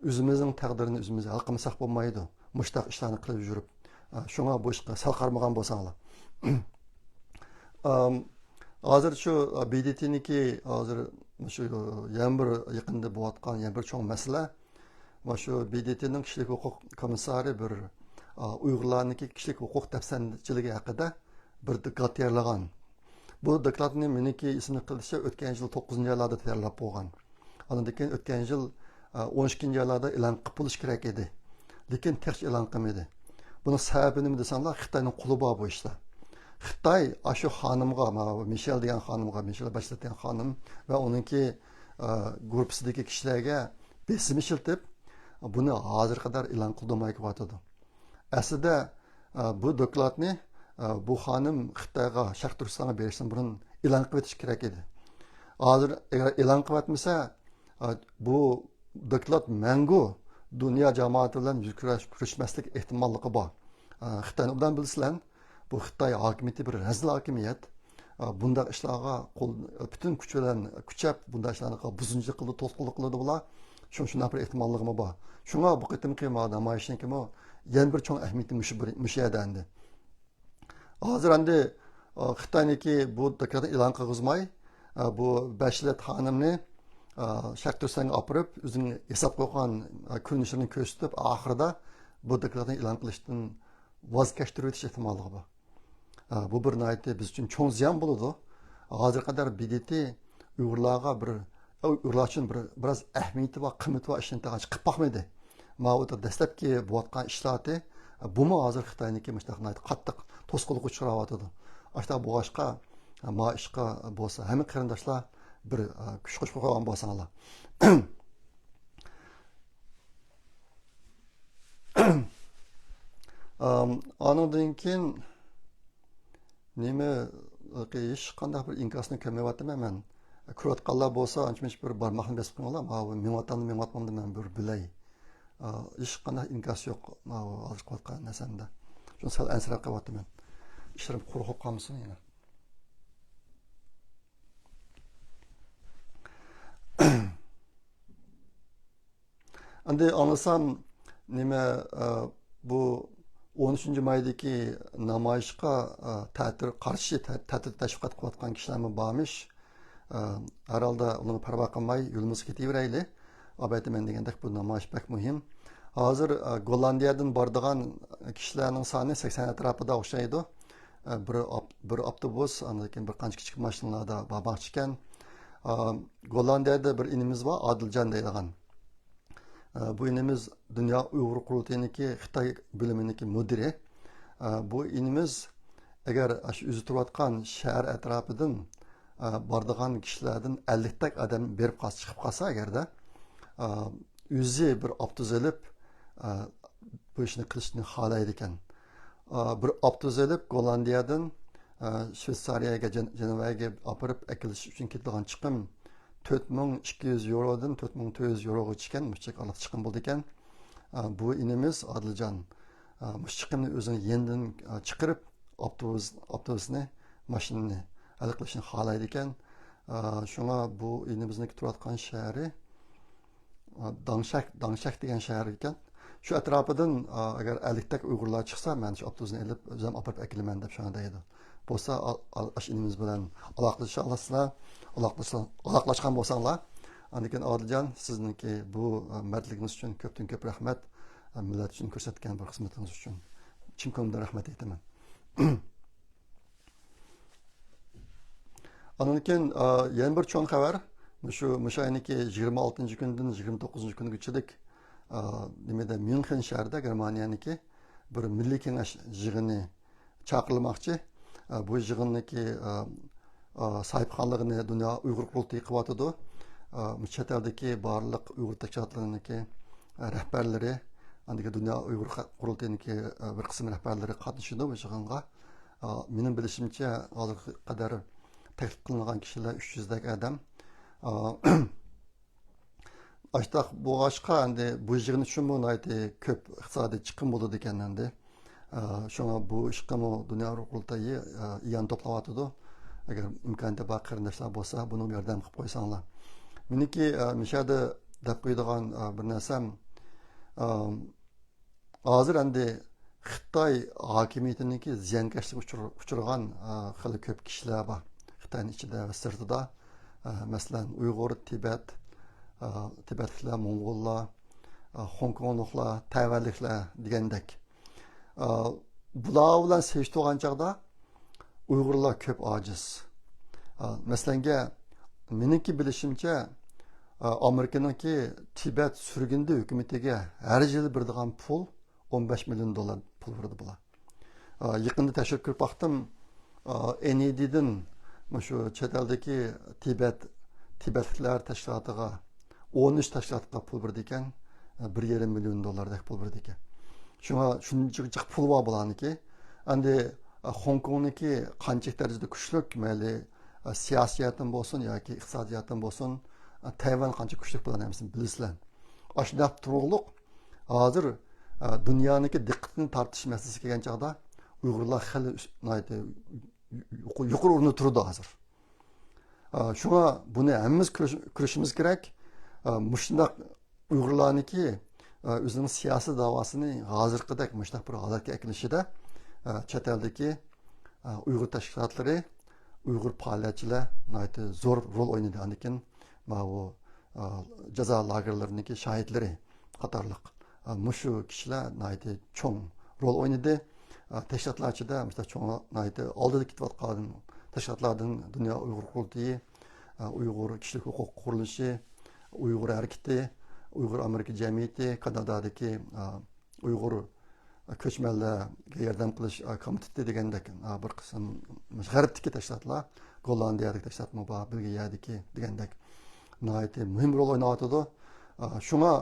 ئۆزىمىزنىڭ تەقدىرىنى ئۆزىمىز ھەل قىلمىساق بولمايدۇ. مۇشۇنداق ئىشلارنى قىلىپ يۈرۈپ، ئا، شۇڭا بۇ ئىشقا سەل قارىمىغان بولساڭلار. ئام، ھازىر شۇ، ئا، ب د ت نىڭكى ھازىر شۇ يەنە بىر يېقىندا بولۇۋاتقان يەنە بىر چوڭ مەسىلە. مانا شۇ ب د ت نىڭ كىشىلىك ھوقۇق كومىسسارى بىر، ئا، ئۇيغۇرلارنىڭكى كىشىلىك ھوقۇق دەپسەندىچىلىكى ھەققىدە بىر دوكلات تەييارلىغان. بۇ دوكلاتنى مېنىڭكى ئېسىمدە قېلىشىچە ئۆتكەن يىل توققۇزىنچى ئايلاردا تەييارلاپ بولغان. ئاندىن كېيىن ئۆتكەن يىل، ئا، ئون ئىككىنچى ئايلاردا ئېلان قىلىپ بولۇش كېرەك ئىدى. لېكىن تېخىچە ئېلان قىلمىدى. بۇنىڭ سەۋەبى نېمە دېسەڭلار، خىتاينىڭ قولى بار بۇ ئىشتا. خىتاي ئاشۇ خانىمغا، ماۋۇ مىشېل دېگەن خانىمغا، مىشېل باشلېت دېگەن خانىم ۋە ئۇنىڭكى، ئا، گۇرۇپپىسىدىكى كىشىلەرگە بېسىم ئىشلىتىپ، بۇنى ھازىرغا قەدەر ئېلان قىلدۇرماي كېلىۋاتىدۇ. ئەسلىدە، ئە، بۇ دوكلاتنى، ئە، بۇ خانىم خىتايغا، شەرقىي تۈركىستانغا بېرىشتىن بۇرۇن ئېلان قىلىۋېتىش كېرەك ئىدى. ھازىر ئەگەر ئېلان قىلىۋەتمىسە، ئە، بۇ دوكلات مەڭگۈ دۇنيا جامائىتى بىلەن يۈز كۆرۈش-، كۆرۈشمەسلىك ئېھتىماللىقى بار. ئە، خىتاينى ئوبدان بىلىسىلەر، بۇ خىتاي ھاكىمىيىتى بىر رەزىل ھاكىمىيەت. ئە، بۇنداق ئىشلارغا قول، پۈتۈن كۈچ بىلەن كۈچەپ، بۇنداق ئىشلارغا بۇزغۇنچىلىق قىلىدۇ، توسقۇنلۇق قىلىدۇ بۇلار. شۇ، شۇنداق بىر ئېھتىماللىقمۇ بار. شۇڭا بۇ قېتىمقى ما-، نامايىشنىڭكىمۇ يەنە بىر چوڭ ئەھمىيىتى مۇشۇ بىر، مۇشۇ يەردە ئەمدى. ھازىر ئەمدى، ئا، خىتاينىڭكى بۇ دوكلاتنى ئېلان قىلغۇزماي، ئا، بۇ بەشلەت خانىمنى، ئا، شەرقىي تۈركىستانغا ئاپىرىپ، ئۆزىنىڭ ھېساب قويغان، ئا، كۆرۈنۈشلىرىنى كۆرسىتىپ، ئاخىرىدا بۇ دوكلاتنى ئېلان قىلىشتىن ۋاز كەچتۈرۈۋېتىش ئېھتىماللىقى بار. ئا، بۇ بىر ناھايىتى بىز ئۈچۈن چوڭ زىيان بولىدۇ. ھازىرغا قەدەر ب د ت ئۇيغۇرلارغا بىر، ئۇيغۇرلار ئۈچۈن بىر، بىراز ئەھمىيىتى بار، قىممىتى بار ئىشنى تېخىچە قىلىپ باقمىدى. ماۋۇ دەسلەپكى بولۇۋاتقان ئىشلاتى، بۇمۇ ھازىر خىتاينىڭكى مۇشۇنداق ناھايىتى قاتتىق توسقۇنلۇققا ئۇچراۋاتىدۇ. ئاشۇنداق بولغاچقا، ما ئىشقا بولسا ھەممە قېرىنداشلار بىر، ئا، كۈچ قوشۇپ قويغان بولساڭلار. ئام، ئانىڭدىن كېيىن نېمە، ھېچقانداق بىر ئىنكاسنى كۆرمەيۋاتىمەن مەن. كۆرۈۋاتقانلار بولسا ئانچە-مۇنچە بىر بارماقنى بېسىپ قويۇڭلار، ماۋۇ مېڭىۋاتامدۇ، مېڭىۋاتمامدۇ مەن بىر بىلەي. ئا، ھېچقانداق ئىنكاس يوق ماۋۇ ھازىر قىلىۋاتقان نەرسەمدە. شۇڭا سەل ئەنسىرەپ قېلىۋاتىمەن. ئىشلىرىم قۇرۇق بولۇپ قالمىسۇن يەنە. ئەمدى ئاڭلىسام، نېمە، ئە، بۇ ئون ئۈچىنچى مايدىكى نامايىشقا، ئە، تەتۈر قارشى، تە-، تەتۈر تەشۋىقات قىلىۋاتقان كىشىلەرمۇ بارمىش. ئە، ھەرھالدا ئۇلارغا پەرۋا قىلماي يولىمىزغا كېتىۋېرەيلى. ئاۋۇ ئېيتىمەن دېگەندەك، بۇ نامايىش بەك مۇھىم. ھازىر، ئە، گوللاندىيەدىن بارىدىغان كىشىلەرنىڭ سانى سەكسەن ئەتراپىدا ئوخشايدۇ. ئە، بىر ئاپ-، بىر ئاپتوبۇس، ئاندىن كېيىن بىر قانچە كىچىك ماشىنىلاردا بارماقچىكەن. ئە، گوللاندىيەدە بىر ئىنىمىز بار، ئادىلجان دەيدىغان. ئە، بۇ ئىنىمىز دۇنيا ئۇيغۇر قۇرۇلتىيىنىڭكى خىتاي بۆلۈمىنىڭكى مۇدىرى. ئە، بۇ ئىنىمىز ئەگەر ئاشۇ ئۆزى تۇرۇۋاتقان شەھەر ئەتراپىدىن، ئە، بارىدىغان كىشىلەردىن ئەللىكتەك ئادەم بېرىپ قالسا، چىقىپ قالسا ئەگەردە، ئە، ئۆزى بىر ئاپتوبۇس ئېلىپ، ئە، بۇ ئىشنى قىلىشنى خالايدىكەن. ئە، بىر ئاپتوبۇس ئېلىپ گوللاندىيەدىن، ئە، شۋېتسارىيەگە، جەن-، جەنۋەگە ئاپىرىپ ئەكېلىش ئۈچۈن كېتىدىغان چىقىم تۆت مىڭ ئىككى يۈز يورودىن تۆت مىڭ تۆت يۈز يوروغىچىكەن، مۇشۇ ئارىلىق چىقىم بولىدىكەن. ئە، بۇ ئىنىمىز ئادىلجان، ئە، مۇشۇ چىقىمنى ئۆزىنىڭ يېنىدىن، ئە، چىقىرىپ، ئاپتوبۇس، ئاپتوبۇسنى، ماشىنىنى ھەل قىلىشنى خالايدىكەن. ئە، شۇڭا بۇ ئىنىمىزنىڭكى تۇرۇۋاتقان شەھىرى، ئە، داڭشەك، داڭشەك دېگەن شەھەر ئىكەن. شۇ ئەتراپىدىن، ئە، ئەگەر ئەللىكتەك ئۇيغۇرلار چىقسا، مەن شۇ ئاپتوبۇسنى ئېلىپ، ئۆزۈم ئاپىرىپ ئەكېلىمەن، دەپ شۇڭا دەيدۇ. بولسا، ئا-، ئا-، ئاشۇ ئىنىمىز بىلەن ئالاقىلىشالىسىلەر. ئالاقىلىشا-، ئالاقىلاشقان بولساڭلار، ئاندىن كېيىن ئادىلجان، سىزنىڭكى بۇ، ئە، مەردلىكىڭىز ئۈچۈن كۆپتىن كۆپ رەھمەت. ئە، مىللەت ئۈچۈن كۆرسەتكەن بۇ خىزمىتىڭىز ئۈچۈن چىن كۆڭلۈمدىن رەھمەت ئېيتىمەن. ئاندىن كېيىن، ئا، يەنە بىر چوڭ خەۋەر. مۇشۇ، مۇشۇ ئاينىڭكى يىگىرمە ئالتىنچى كۈنىدىن يىگىرمە توققۇزىنچى كۈنگىچىلىك، ئا، نېمىدە، ميۇنخېن شەھىرىدە، گېرمانىيەنىڭكى بىر مىللىي كېڭەش يىغىنى چاقىرىلماقچى. ئا، بۇ يىغىننىڭكى، ئا، ئا، ساھىبخانلىقىنى دۇنيا ئۇيغۇر قۇرۇلتىيى قىلىۋاتىدۇ. ئا، چەت ئەلدىكى بارلىق ئۇيغۇر تەشكىلاتلىرىنىڭكى، ئا، رەھبەرلىرى، ئاندىن كېيىن دۇنيا ئۇيغۇر قۇرۇلتىيىنىڭكى، ئا، بىر قىسىم رەھبەرلىرى قاتنىشىدۇ بۇ يىغىنغا. ئا، مېنىڭ بىلىشىمچە، ھازىرغا قەدەر تەكلىپ قىلىنغان كىشىلەر ئۈچ يۈزدەك ئادەم. ئا، ئاشۇنداق بولغاچقا، ئەمدى بۇ يىغىن ئۈچۈنمۇ ناھايىتى كۆپ ئىقتىسادىي چىقىم بولىدىكەن ئەمدى. ئا، شۇڭا بۇ ئىشقىمۇ دۇنيا ئۇيغۇر قۇرۇلتىيى، ئا، ئىئانە توپلاۋاتىدۇ. ئەگەر ئىمكانىيىتى بار قېرىنداشلار بولسا، بۇنىڭغا ياردەم قىلىپ قويساڭلار. مېنىڭكى، ئا، مۇشۇ يەردە دەپ قويىدىغان، ئا، بىر نەرسەم، ئا، ھازىر ئەمدى خىتاي ھاكىمىيىتىنىڭكى زىيانكەشلىكىگە ئۇچۇر-، ئۇچرىغان، ئا، خېلى كۆپ كىشىلەر بار. خىتاينىڭ ئىچىدە ۋە سىرتىدا. ئا، مەسىلەن، ئۇيغۇر، تىبەت، ئا، تىبەتلىكلەر، موڭغۇللار، ئا، خوڭكوڭلۇقلار، تەيۋەنلىكلەر دېگەندەك. ئا، بۇلار بىلەن سېلىشتۇرغان چاغدا ئۇيغۇرلار كۆپ ئاجىز. ئا، مەسىلەنگە، مېنىڭكى بىلىشىمچە، ئا، ئامېرىكىنىڭكى تىبەت سۈرگۈندە ھۆكۈمىتىگە ھەر يىلى بېرىدىغان پۇل ئون بەش مىليون دوللار پۇل بېرىدۇ بۇلار. ئا، يېقىندا تەكشۈرۈپ كۆرۈپ باقتىم. ئا، ئېن ئى دىدىن مۇشۇ چەت ئەلدىكى تىبەت، تىبەتلىكلەر تەشكىلاتىغا، ئون ئۈچ تەشكىلاتقا پۇل بېرىدىكەن. ئا، بىر يېرىم مىليون دوللاردەك پۇل بېرىدىكەن. شۇڭا شۇنچىلىك پۇل بار بۇلارنىڭكى. ئەمدى، ئا، خوڭكوڭنىڭكى قانچىلىك دەرىجىدە كۈچلۈك، مەيلى، ئا، سىياسىي جەھەتتىن بولسۇن ياكى ئىقتىسادىي جەھەتتىن بولسۇن، ئا، تەيۋەن قانچە كۈچلۈك، بۇلارنى ھەممىسىنى بىلىسىلەر. ئاشۇنداق تۇرۇقلۇق ھازىر، ئا، دۇنيانىڭكى دىققىتىنى تارتىش مەسىلىسىگە كەلگەن چاغدا ئۇيغۇرلار خېلى ئۈس-، ناھايىتى يۇقىرى، يۇقىرى ئورۇندا تۇرىدۇ ھازىر. ئا، شۇڭا بۇنى ھەممىمىز كۈرىش-، كۈرىشىمىز كېرەك. ئا، مۇشۇنداق ئۇيغۇرلارنىڭكى، ئا، ئۆزىنىڭ سىياسىي داۋاسىنى ھازىرقىدەك مۇشۇنداق بىر ھالەتكە ئەكېلىشىدە، ئا، چەت ئەلدىكى، ئا، ئۇيغۇر تەشكىلاتلىرى، ئۇيغۇر پائالىيەتچىلەر ناھايىتى زور رول ئوينىدى. ئاندىن كېيىن ماۋۇ، ئا، جازا لاگېرلىرىنىڭكى شاھىتلىرى قاتارلىق، ئا، مۇشۇ كىشىلەر ناھايىتى چوڭ رول ئوينىدى. ئا، تەشكىلاتلار ئىچىدە مۇشۇنداق چوڭ، ناھايىتى ئالدىدا كېتىۋاتقان تەشكىلاتلاردىن دۇنيا ئۇيغۇر قۇرۇلتىيى، ئا، ئۇيغۇر كىشىلىك ھوقۇق قۇرۇلۇشى، ئۇيغۇر ھەرىكىتى، ئۇيغۇر ئامېرىكا جەمئىيىتى، كانادادىكى، ئا، ئۇيغۇر كۆچمەنلەرگە ياردەم قىلىش، ئا، كومىتېتى دېگەندەك، ئا، بىر قىسىم غەربتىكى تەشكىلاتلار، گوللاندىيەدىكى تەشكىلاتمۇ بار، بېلگىيەدىكى دېگەندەك ناھايىتى مۇھىم رول ئويناۋاتىدۇ. ئا، شۇڭا،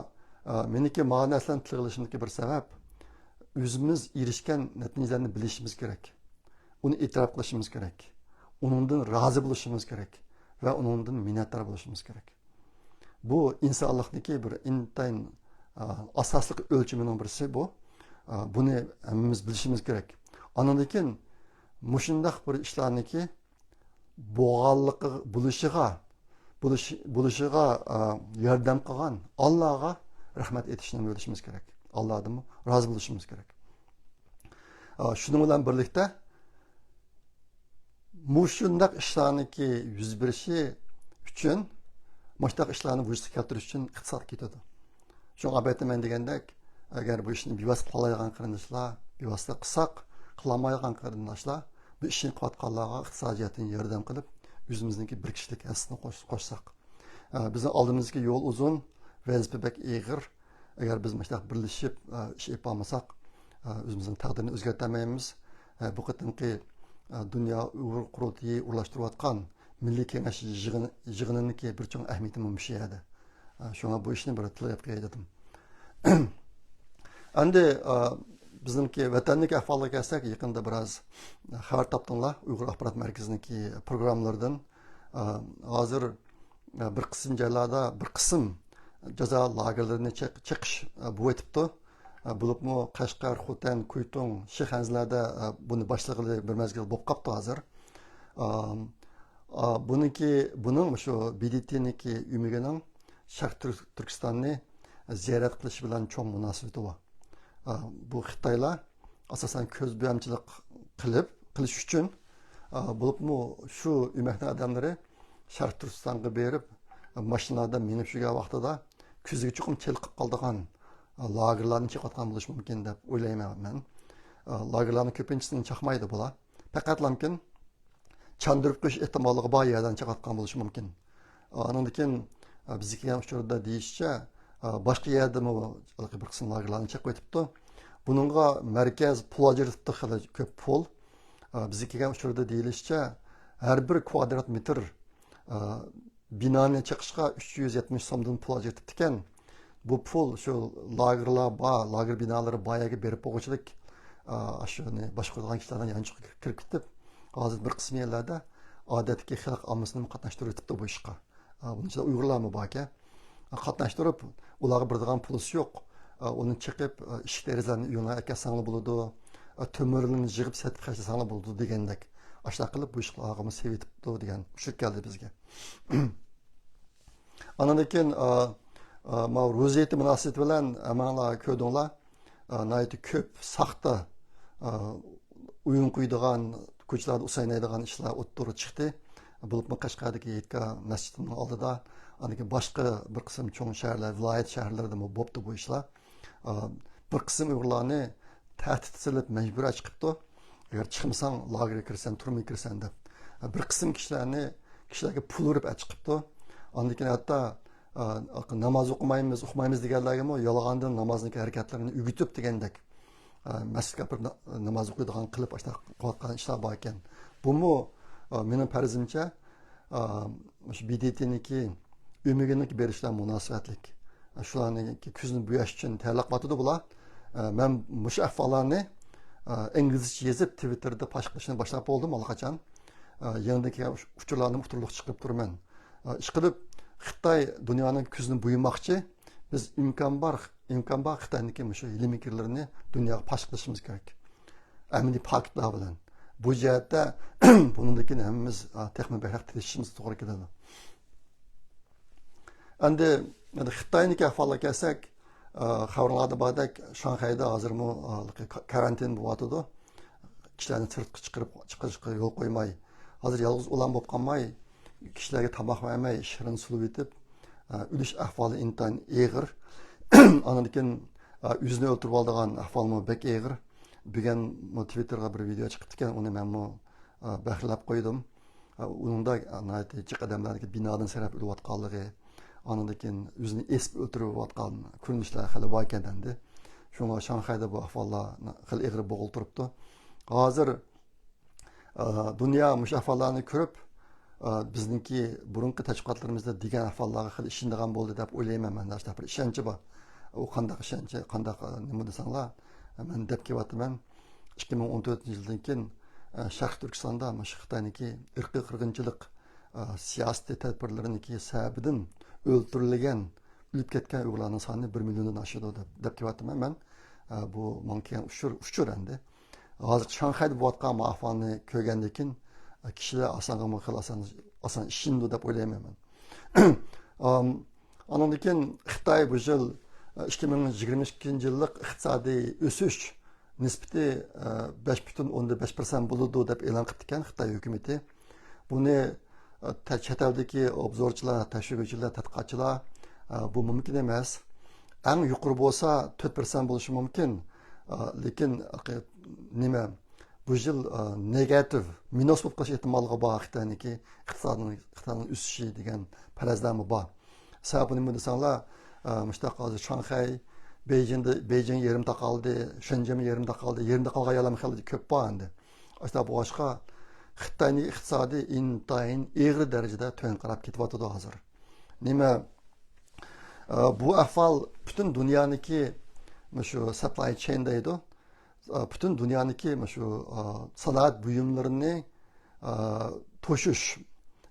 ئا، مېنىڭكى مانا نەرسىلەرنى تىلغا ئېلىشىمدىكى بىر سەۋەب، ئۆزىمىز ئېرىشكەن نەتىجىلەرنى بىلىشىمىز كېرەك. ئۇنى ئېتىراپ قىلىشىمىز كېرەك. ئۇنىڭدىن رازى بولۇشىمىز كېرەك ۋە ئۇنىڭدىن مىننەتدار بولۇشىمىز كېرەك. بۇ ئىنسانلىقنىڭكى بىر ئىنتايىن، ئا، ئاساسلىق ئۆلچىمىنىڭ بىرسى بۇ. ئا، بۇنى ھەممىمىز بىلىشىمىز كېرەك. ئاندىن كېيىن مۇشۇنداق بىر ئىشلارنىڭكى بولغانلىقى، بولۇشىغا، بولۇش-، بولۇشىغا، ئا، ياردەم قىلغان ئاللاغا رەھمەت ئېيتىشنى بىلىشىمىز كېرەك. ئاللادىنمۇ رازى بولۇشىمىز كېرەك. ئا، شۇنىڭ بىلەن بىرلىكتە، مۇشۇنداق ئىشلارنىڭكى يۈز بېرىشى ئۈچۈن مۇشۇنداق ئىشلارنى ۋۇجۇدقا كەلتۈرۈش ئۈچۈن ئىقتىساد كېتىدۇ. شۇڭا ئەلۋەتتە مەن دېگەندەك، ئەگەر بۇ ئىشنى بىۋاسىتە قىلالايدىغان قېرىنداشلار، بىۋاسىتە قىلساق، قىلالمايدىغان قېرىنداشلار بۇ ئىشنى قىلىۋاتقانلارغا ئىقتىسادىي جەھەتتىن ياردەم قىلىپ، ئۆزىمىزنىڭكى بىر كىشىلىك ھەسسىسىنى قوش-، قوشساق. ئە، بىزنىڭ ئالدىمىزدىكى يول ئۇزۇن، ۋەزىپە بەك ئېغىر. ئەگەر بىز مۇشۇنداق بىرلىشىپ، ئە، ئىش ئېلىپ بارمىساق، ئە، ئۆزىمىزنىڭ تەقدىرىنى ئۆزگەرتەلمەيمىز. ئە، بۇ قېتىمقى، ئە، دۇنيا ئۇيغۇر قۇرۇلتىيى ئورۇنلاشتۇرۇۋاتقان مىللىي كېڭەش يىغىن-، يىغىنىنىڭكى بىر چوڭ ئەھمىيىتى مۇشۇ يەردە. ئە، شۇڭا بۇ ئىشنى بىر تىلغا ئېلىپ قوياي دېدىم. ئەمدى، ئە، بىزنىڭكى ۋەتەندىكى ئەھۋالغا كەلسەك، يېقىندا بىرئاز خەۋەر تاپتىڭلار ئۇيغۇر ئاخبارات مەركىزىنىڭكى پروگراممىلىرىدىن. ئە، ھازىر، ئە، بىر قىسىم جايلاردا بىر قىسىم جازا لاگېرلىرىنى چېق-، چېقىش، ئە، بولۇۋېتىپتۇ. ئە، بولۇپمۇ قەشقەر، خوتەن، كۇيتۇڭ، شىخەنزىلەردە، ئە، بۇنى باشلىغىلى بىر مەزگىل بولۇپ قاپتۇ ھازىر. ئام، ئا، بۇنىڭكى، بۇنىڭ شۇ بې دې تېنىڭكى ئۆمىكىنىڭ شەرقىي تۈرك-، تۈركىستاننى زىيارەت قىلىشى بىلەن چوڭ مۇناسىۋىتى بار. ئا، بۇ خىتايلار ئاساسەن كۆز بۆمچىلىك قىلىپ، قىلىش ئۈچۈن، ئا، بولۇپمۇ شۇ ئۆمەكنىڭ ئادەملىرى شەرقىي تۈركىستانغا بېرىپ، ماشىنىلاردا مېڭىپ يۈرگەن ۋاقتىدا كۆزىگە چوقۇم چېلىقىپ قالىدىغان، ئا، لاگېرلارنى چېقىۋاتقان بولۇشى مۇمكىن دەپ ئويلايمەن مەن. ئا، لاگېرلارنىڭ كۆپىنچىسىنى چاقمايدۇ بۇلار. پەقەتلەمكىن چاندۇرۇپ قويۇش ئېھتىماللىقى بار يەردىن چىقىۋاتقان بولۇشى مۇمكىن. ئانىڭدىن كېيىن، ئە، بىزگە كەلگەن ئۇچۇردا دېيىشىچە، ئە، باشقا يەردىمۇ ھېلىقى بىر قىسىم لاگېرلارنى چېقىۋېتىپتۇ. بۇنىڭغا مەركەز پۇل ئاجرىتىپتۇ، خېلى كۆپ پۇل. ئە، بىزگە كەلگەن ئۇچۇردا دېيىلىشىچە، ھەر بىر كۋادرات مېتىر، ئە، بىنانى چېقىشقا ئۈچ يۈز يەتمىش سومدىن پۇل ئاجرىتىپتىكەن. بۇ پۇل شۇ لاگېرلار بار، لاگېر بىنالىرى بار يەرگە بېرىپ بولغۇچىلىك، ئا، شۇنى باشقۇرىدىغان كىشىلەرنىڭ يانچۇقىغا كىرىپ كېتىپ، ھازىر بىر قىسىم يەرلەردە ئادەتتىكى خەلق ئاممىسىنى قاتناشتۇرۇۋېتىپتۇ بۇ ئىشقا. ئا، بۇنىڭ ئىچىدە ئۇيغۇرلارمۇ باركەن. قاتناشتۇرۇپ، ئۇلارغا بېرىدىغان پۇلىسى يوق. ئا، ئۇنى چېقىپ، ئا، ئىشىك دېرىزىلەرنى ئۆيۈڭلارغا ئەكەلسەڭلار بولىدۇ. ئا، تۆمۈرلىرىنى يىغىپ سېتىپ خەجلىسەڭلار بولىدۇ دېگەندەك. ئاشۇنداق قىلىپ بۇ ئىشلارغىمۇ سېلىۋېتىپتۇ دېگەن ئۇچۇر كەلدى بىزگە. ئاندىن كېيىن، ئا، ئا، ماۋۇ روزا ھېيتى مۇناسىۋىتى بىلەن ھەممىڭلار كۆردۈڭلار. ئا، ناھايىتى كۆپ ساختا، ئا، ئويۇن قويىدىغان، كوچىلاردا ئوينايدىغان ئىشلار ئوتتۇرىغا چىقتى. بولۇپمۇ قەشقەردىكى ھېيتگاھ مەسچىتىنىڭ ئالدىدا، ئاندىن كېيىن باشقا بىر قىسىم چوڭ شەھەرلەر، ۋىلايەت شەھەرلىرىدىمۇ بوپتۇ بۇ ئىشلار. ئا، بىر قىسىم ئۇيغۇرلارنى تەھدىت سېلىپ مەجبۇرەن چىقىپتۇ. ئەگەر چىقمىساڭ لاگېرغا كىرىسەن، تۈرمىگە كىرىسەن دەپ. بىر قىسىم كىشىلەرنى، كىشىلەرگە پۇل ئۇرۇپ ئەچىقىپتۇ. ئاندىن كېيىن ھەتتا، ئا، ناماز ئوقۇمايمىز، ئوقۇمايمىز دېگەنلەرگىمۇ يالغاندىن نامازنىڭكى ھەرىكەتلىرىنى ئۆگىتىپ دېگەندەك، ئا، مەسچىتكە ئاپىرىپ نا-، ناماز ئوقۇيدىغان قىلىپ ئاشۇنداق قىلىۋاتقان ئىشلار بار ئىكەن. بۇمۇ، ئا، مېنىڭ پەرىزىمچە، ئا، مۇشۇ بې دې تېنىڭكى ئۆمىكىنىڭكى بېرىشلار مۇناسىۋەتلىك. شۇلارنىڭكى كۆزىنى بوياش ئۈچۈن تەييارلىق قىلىۋاتىدۇ بۇلار. ئە، مەن مۇشۇ ئەھۋاللارنى، ئە، ئىنگلىزچە يېزىپ، تىۋىتتېردا پاش قىلىشنى باشلاپ بولدۇم ئاللىقاچان. ئە، يېڭىدىن كەلگەن ئۇچ-، ئۇچۇرلارنى ئۇتتۇرلۇق چىقىرىپ تۇرىمەن. ئە، ئىشقىلىپ، خىتاي دۇنيانىڭ كۆزىنى بويىماقچى. بىز ئىمكان بار، ئىمكان بار خىتاينىڭكى مۇشۇ ھىيلە-مىكىرلىرىنى دۇنياغا پاش قىلىشىمىز كېرەك. ئەمەلىي پاكىتلار بىلەن. بۇ جەھەتتە بۇنىڭدىن كېيىن ھەممىمىز، ئا، تېخىمۇ بەكرەك تىرىشىشىمىز توغرا كېلىدۇ. ئەمدى، ئەمدى خىتاينىڭكى ئەھۋالىغا كەلسەك، ئا، خەۋىرىڭلاردا باردەك، شاڭخەيدە ھازىرمۇ، ئا، كا-، كارانتىن بولۇۋاتىدۇ. كىشىلەرنى سىرتقا چىقىرىپ، چىقىرىشقا يول قويماي. ھازىر يالغۇز ئۇلام بولۇپ قالماي، كىشىلەرگە تاماق بەرمەي، شېرىن سۇلىۋېتىپ، ئا، ئۆلۈش ئەھۋالى ئىنتايىن ئېغىر. ئاندىن كېيىن، ئا، ئۆزىنى ئۆلتۈرۈۋالىدىغان ئەھۋالمۇ بەك ئېغىر. بۈگۈنمۇ تىۋىتتېرغا بىر ۋىدېئو چىقىپتىكەن، ئۇنى مەنمۇ، ئا، بەھرىلەپ قويدۇم. ئا، ئۇنىڭدا، ئا، ناھايىتى جىق ئادەملەرنىڭكى بىنادىن سىرەپ ئۆلۈۋاتقانلىقى، ئاندىن كېيىن ئۆزىنى ئېسىپ ئۆلتۈرۈۋاتقان كۆرۈنۈشلەر خېلى بار ئىكەن ئەمدى. شۇڭا شاڭخەيدە بۇ ئەھۋاللار خېلى ئېغىر بولغىلى تۇرۇپتۇ. ھازىر، ئا، دۇنيا مۇشۇ ئەھۋاللارنى كۆرۈپ، ئا، بىزنىڭكى بۇرۇنقى تەشۋىقاتلىرىمىزدا دېگەن ئەھۋاللارغا خېلى ئىشىنىدىغان بولدى دەپ ئويلايمەن مەن. ئاشۇنداق بىر ئىشەنچى بار. ئۇ قانداق ئىشەنچ، قانداق، ئا، نېمە دېسەڭلار، مەن دەپ كېلىۋاتىمەن. ئىككى مىڭ ئون تۆتىنچى يىلدىن كېيىن، ئە، شەرقىي تۈركىستاندا مۇشۇ خىتاينىڭكى ئىرقىي قىرغىنچىلىق، ئە، سىياسىتى تەدبىرلىرىنىڭكى سەۋەبىدىن ئۆلتۈرۈلگەن، ئۆلۈپ كەتكەن ئۇيغۇرلارنىڭ سانى بىر مىليوندىن ئاشىدۇ دەپ، دەپ كېلىۋاتىمەن مەن. ئە، بۇ ماڭا كەلگەن ئۇچۇر، ئۇچۇر ئەمدى. ھازىر شاڭخەيدە بولۇۋاتقان مۇ ئەھۋالنى كۆرگەندىن كېيىن، ئە، كىشىلەر ئاسانغىمۇ خېلى ئاسان، ئاسان ئىشىنىدۇ دەپ ئويلايمەن مەن. ئام، ئاندىن كېيىن خىتاي بۇ يىل، ئىككى مىڭ يىگىرمە ئىككىنچى يىللىق ئىقتىسادىي ئۆسۈش نىسبىتى، بەش پۈتۈن ئوندىن بەش پىرسەنت بولىدۇ دەپ ئېلان قىپتىكەن خىتاي ھۆكۈمىتى. بۇنى، چەت ئەلدىكى ئوبزورچىلار، تەكشۈرگۈچىلەر، تەتقىقاتچىلار، بۇ مۇمكىن ئەمەس. ئەڭ يۇقىرى بولسا تۆت پىرسەنت بولۇشى مۇمكىن. لېكىن نېمە، بۇ يىل نېگاتىپ، مىنۇس بولۇپ قېلىش ئېھتىماللىقى بار خىتاينىڭكى ئىقتىسادىنىڭ، ئىقتىسادىنىڭ ئۆسۈشى دېگەن پەرەزلەرمۇ بار. سەۋەبى نېمە دېسەڭلار، مۇشۇنداق ھازىر شاڭخەي، بېيجىڭدا، بېيجىڭ يېرىم تاقالدى، شېنجېن يېرىم تاقالدى، يېرىم تاقالغان يەرلەرمۇ خېلى كۆپ بار ئەمدى. ئاشۇنداق بولغاچقا، خىتاينىڭ ئىقتىسادى ئىنتايىن ئېغىر دەرىجىدە تۆۋەن قاراپ كېتىۋاتىدۇ ھازىر. نېمە، ئە، بۇ ئەھۋال پۈتۈن دۇنيانىڭكى، مۇشۇ سەپلاي چېين دەيدۇ، ئە، پۈتۈن دۇنيانىڭكى مۇشۇ، ئە، سانائەت بۇيۇملىرىنى، ئە، توشۇش،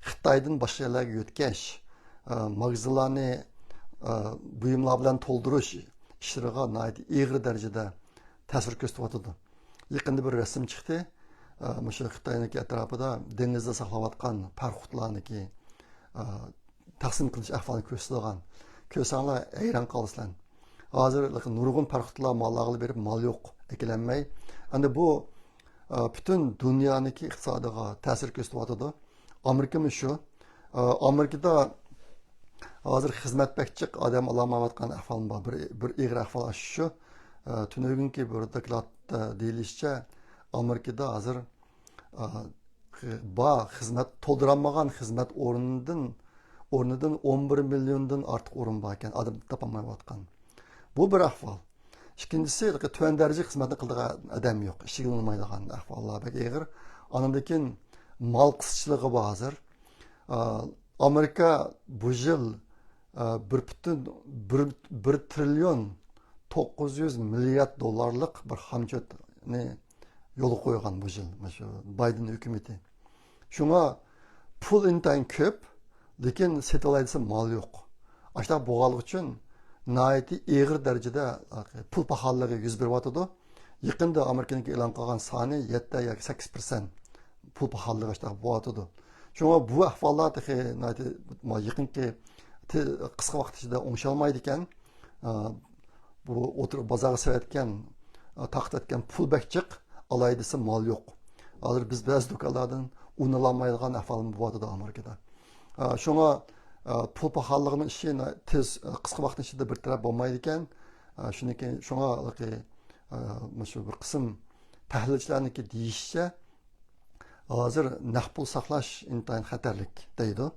خىتايدىن باشقا يەرلەرگە يۆتكەش، ئە، ماگىزىنلارنى، ئە، بۇيۇملار بىلەن تولدۇرۇش ئىشلىرىغا ناھايىتى ئېغىر دەرىجىدە تەسىر كۆرسىتىۋاتىدۇ. يېقىندا بىر رەسىم چىقتى. ئە، مۇشۇ خىتاينىڭكى ئەتراپىدا دېڭىزدا ساقلاۋاتقان پاراخوتلارنىڭكى، ئە، تەقسىم قىلىش ئەھۋالىنى كۆرسىتىدىغان. كۆرسەڭلار ھەيران قالىسىلەر. ھازىر نۇرغۇن پاراخوتلار ماللارغا بېرىپ مال يوق، ئەكېلەلمەي. ئەمدى بۇ، ئە، پۈتۈن دۇنيانىڭكى ئىقتىسادىغا تەسىر كۆرسىتىۋاتىدۇ. ئامېرىكىمۇ شۇ. ئە، ئامېرىكىدا ھازىر خىزمەت بەك جىق، ئادەم ئالالمايۋاتقان ئەھۋال بار. بىر، بىر ئېغىر ئەھۋال ئاشۇ شۇ. ئە، تۈنۈگۈنكى بىر دوكلاتتا دېيىلىشىچە، ئامېرىكىدا ھازىر، ئە، خى-، بار خىزمەت، تولدۇرالمىغان خىزمەت ئورنىدىن، ئورنىدىن ئون بىر مىليوندىن ئارتۇق ئورۇن بار ئىكەن، ئادەم تاپالمايۋاتقان. بۇ بىر ئەھۋال. ئىككىنچىسى، تۆۋەن دەرىجە خىزمەتنى قىلىدىغان ئادەم يوق، ئىشىگە ئۇنىمايدىغان ئەھۋاللار بەك ئېغىر. ئاندىن كېيىن مال قىسىتچىلىقى بار ھازىر. ئا، ئامېرىكا بۇ يىل، ئا، بىر پۈتۈن بىر، بىر تىرىليون توققۇز يۈز مىليارد دوللارلىق بىر خامچوتنى يولغا قويغان بۇ يىل، مۇشۇ بايدېن ھۆكۈمىتى. شۇڭا پۇل ئىنتايىن كۆپ، لېكىن سېتىۋالاي دېسە مال يوق. ئاشۇنداق بولغانلىقى ئۈچۈن ناھايىتى ئېغىر دەرىجىدە پۇل پاخاللىقى يۈز بېرىۋاتىدۇ. يېقىندا ئامېرىكىنىڭكى ئېلان قىلغان سانى يەتتە ياكى سەككىز پىرسەنت پۇل پاخاللىقى ئاشۇنداق بولۇۋاتىدۇ. شۇڭا بۇ ئەھۋاللار تېخى ناھايىتى، ما، يېقىنقى تې-، قىسقا ۋاقىت ئىچىدە ئوڭشالمايدىكەن. ئا، بۇ ئوتتۇرا بازارغا سېلىۋەتكەن، ئا، تارقىتىۋەتكەن پۇل بەك جىق، ئالاي دېسە مال يوق. ھازىر بىز بەزى دۇكانلاردىن ئۇن ئالالمايدىغان ئەھۋالمۇ بولۇۋاتىدۇ ئامېرىكىدا. ئا، شۇڭا، ئا، پۇل پاخاللىقىنىڭ ئىشى نا-، تېز، ئا، قىسقا ۋاقىتنىڭ ئىچىدە بىر تەرەپ بولمايدىكەن. ئا، شۇنىڭ كېيىن شۇڭا ھېلىقى، ئا، مۇشۇ بىر قىسىم تەھلىلچىلەرنىڭكى دېيىشىچە، ھازىر نەق پۇل ساقلاش ئىنتايىن خەتەرلىك دەيدۇ.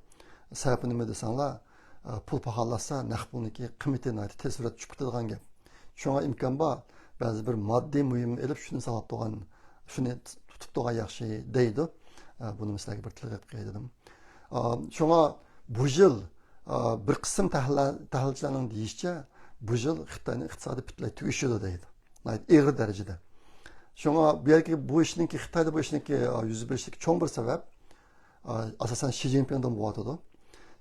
سەۋەبى نېمە دېسەڭلار، ئە، پۇل پاخاللاشسا نەق پۇلنىڭكى قىممىتى ناھايىتى تېز سۈرئەتتە چۈشۈپ كېتىدىغان گەپ. شۇڭا ئىمكان بار، بەزى بىر ماددىي بۇيۇمنى ئېلىپ شۇنى ساقلاپ تۇرغان، شۇنى تۇتۇپ تۇرغان ياخشى دەيدۇ. ئە، بۇنى سىلەرگە بىر تىلغا ئېلىپ قوياي دېدىم. ئە، شۇڭا بۇ يىل، ئە، بىر قىسىم تەھلىل-، تەھلىلچىلەرنىڭ دېيىشىچە، بۇ يىل خىتاينىڭ ئىقتىسادى پۈتۈنلەي تۈگىشىدۇ دەيدۇ. ناھايىتى ئېغىر دەرىجىدە. شۇڭا بۇ يەردىكى بۇ ئىشنىڭكى، خىتايدا بۇ ئىشنىڭكى، ئا، يۈز بېرىشلىكى چوڭ بىر سەۋەب، ئا، ئاساسەن شى جىنپىڭدىن بولۇۋاتىدۇ.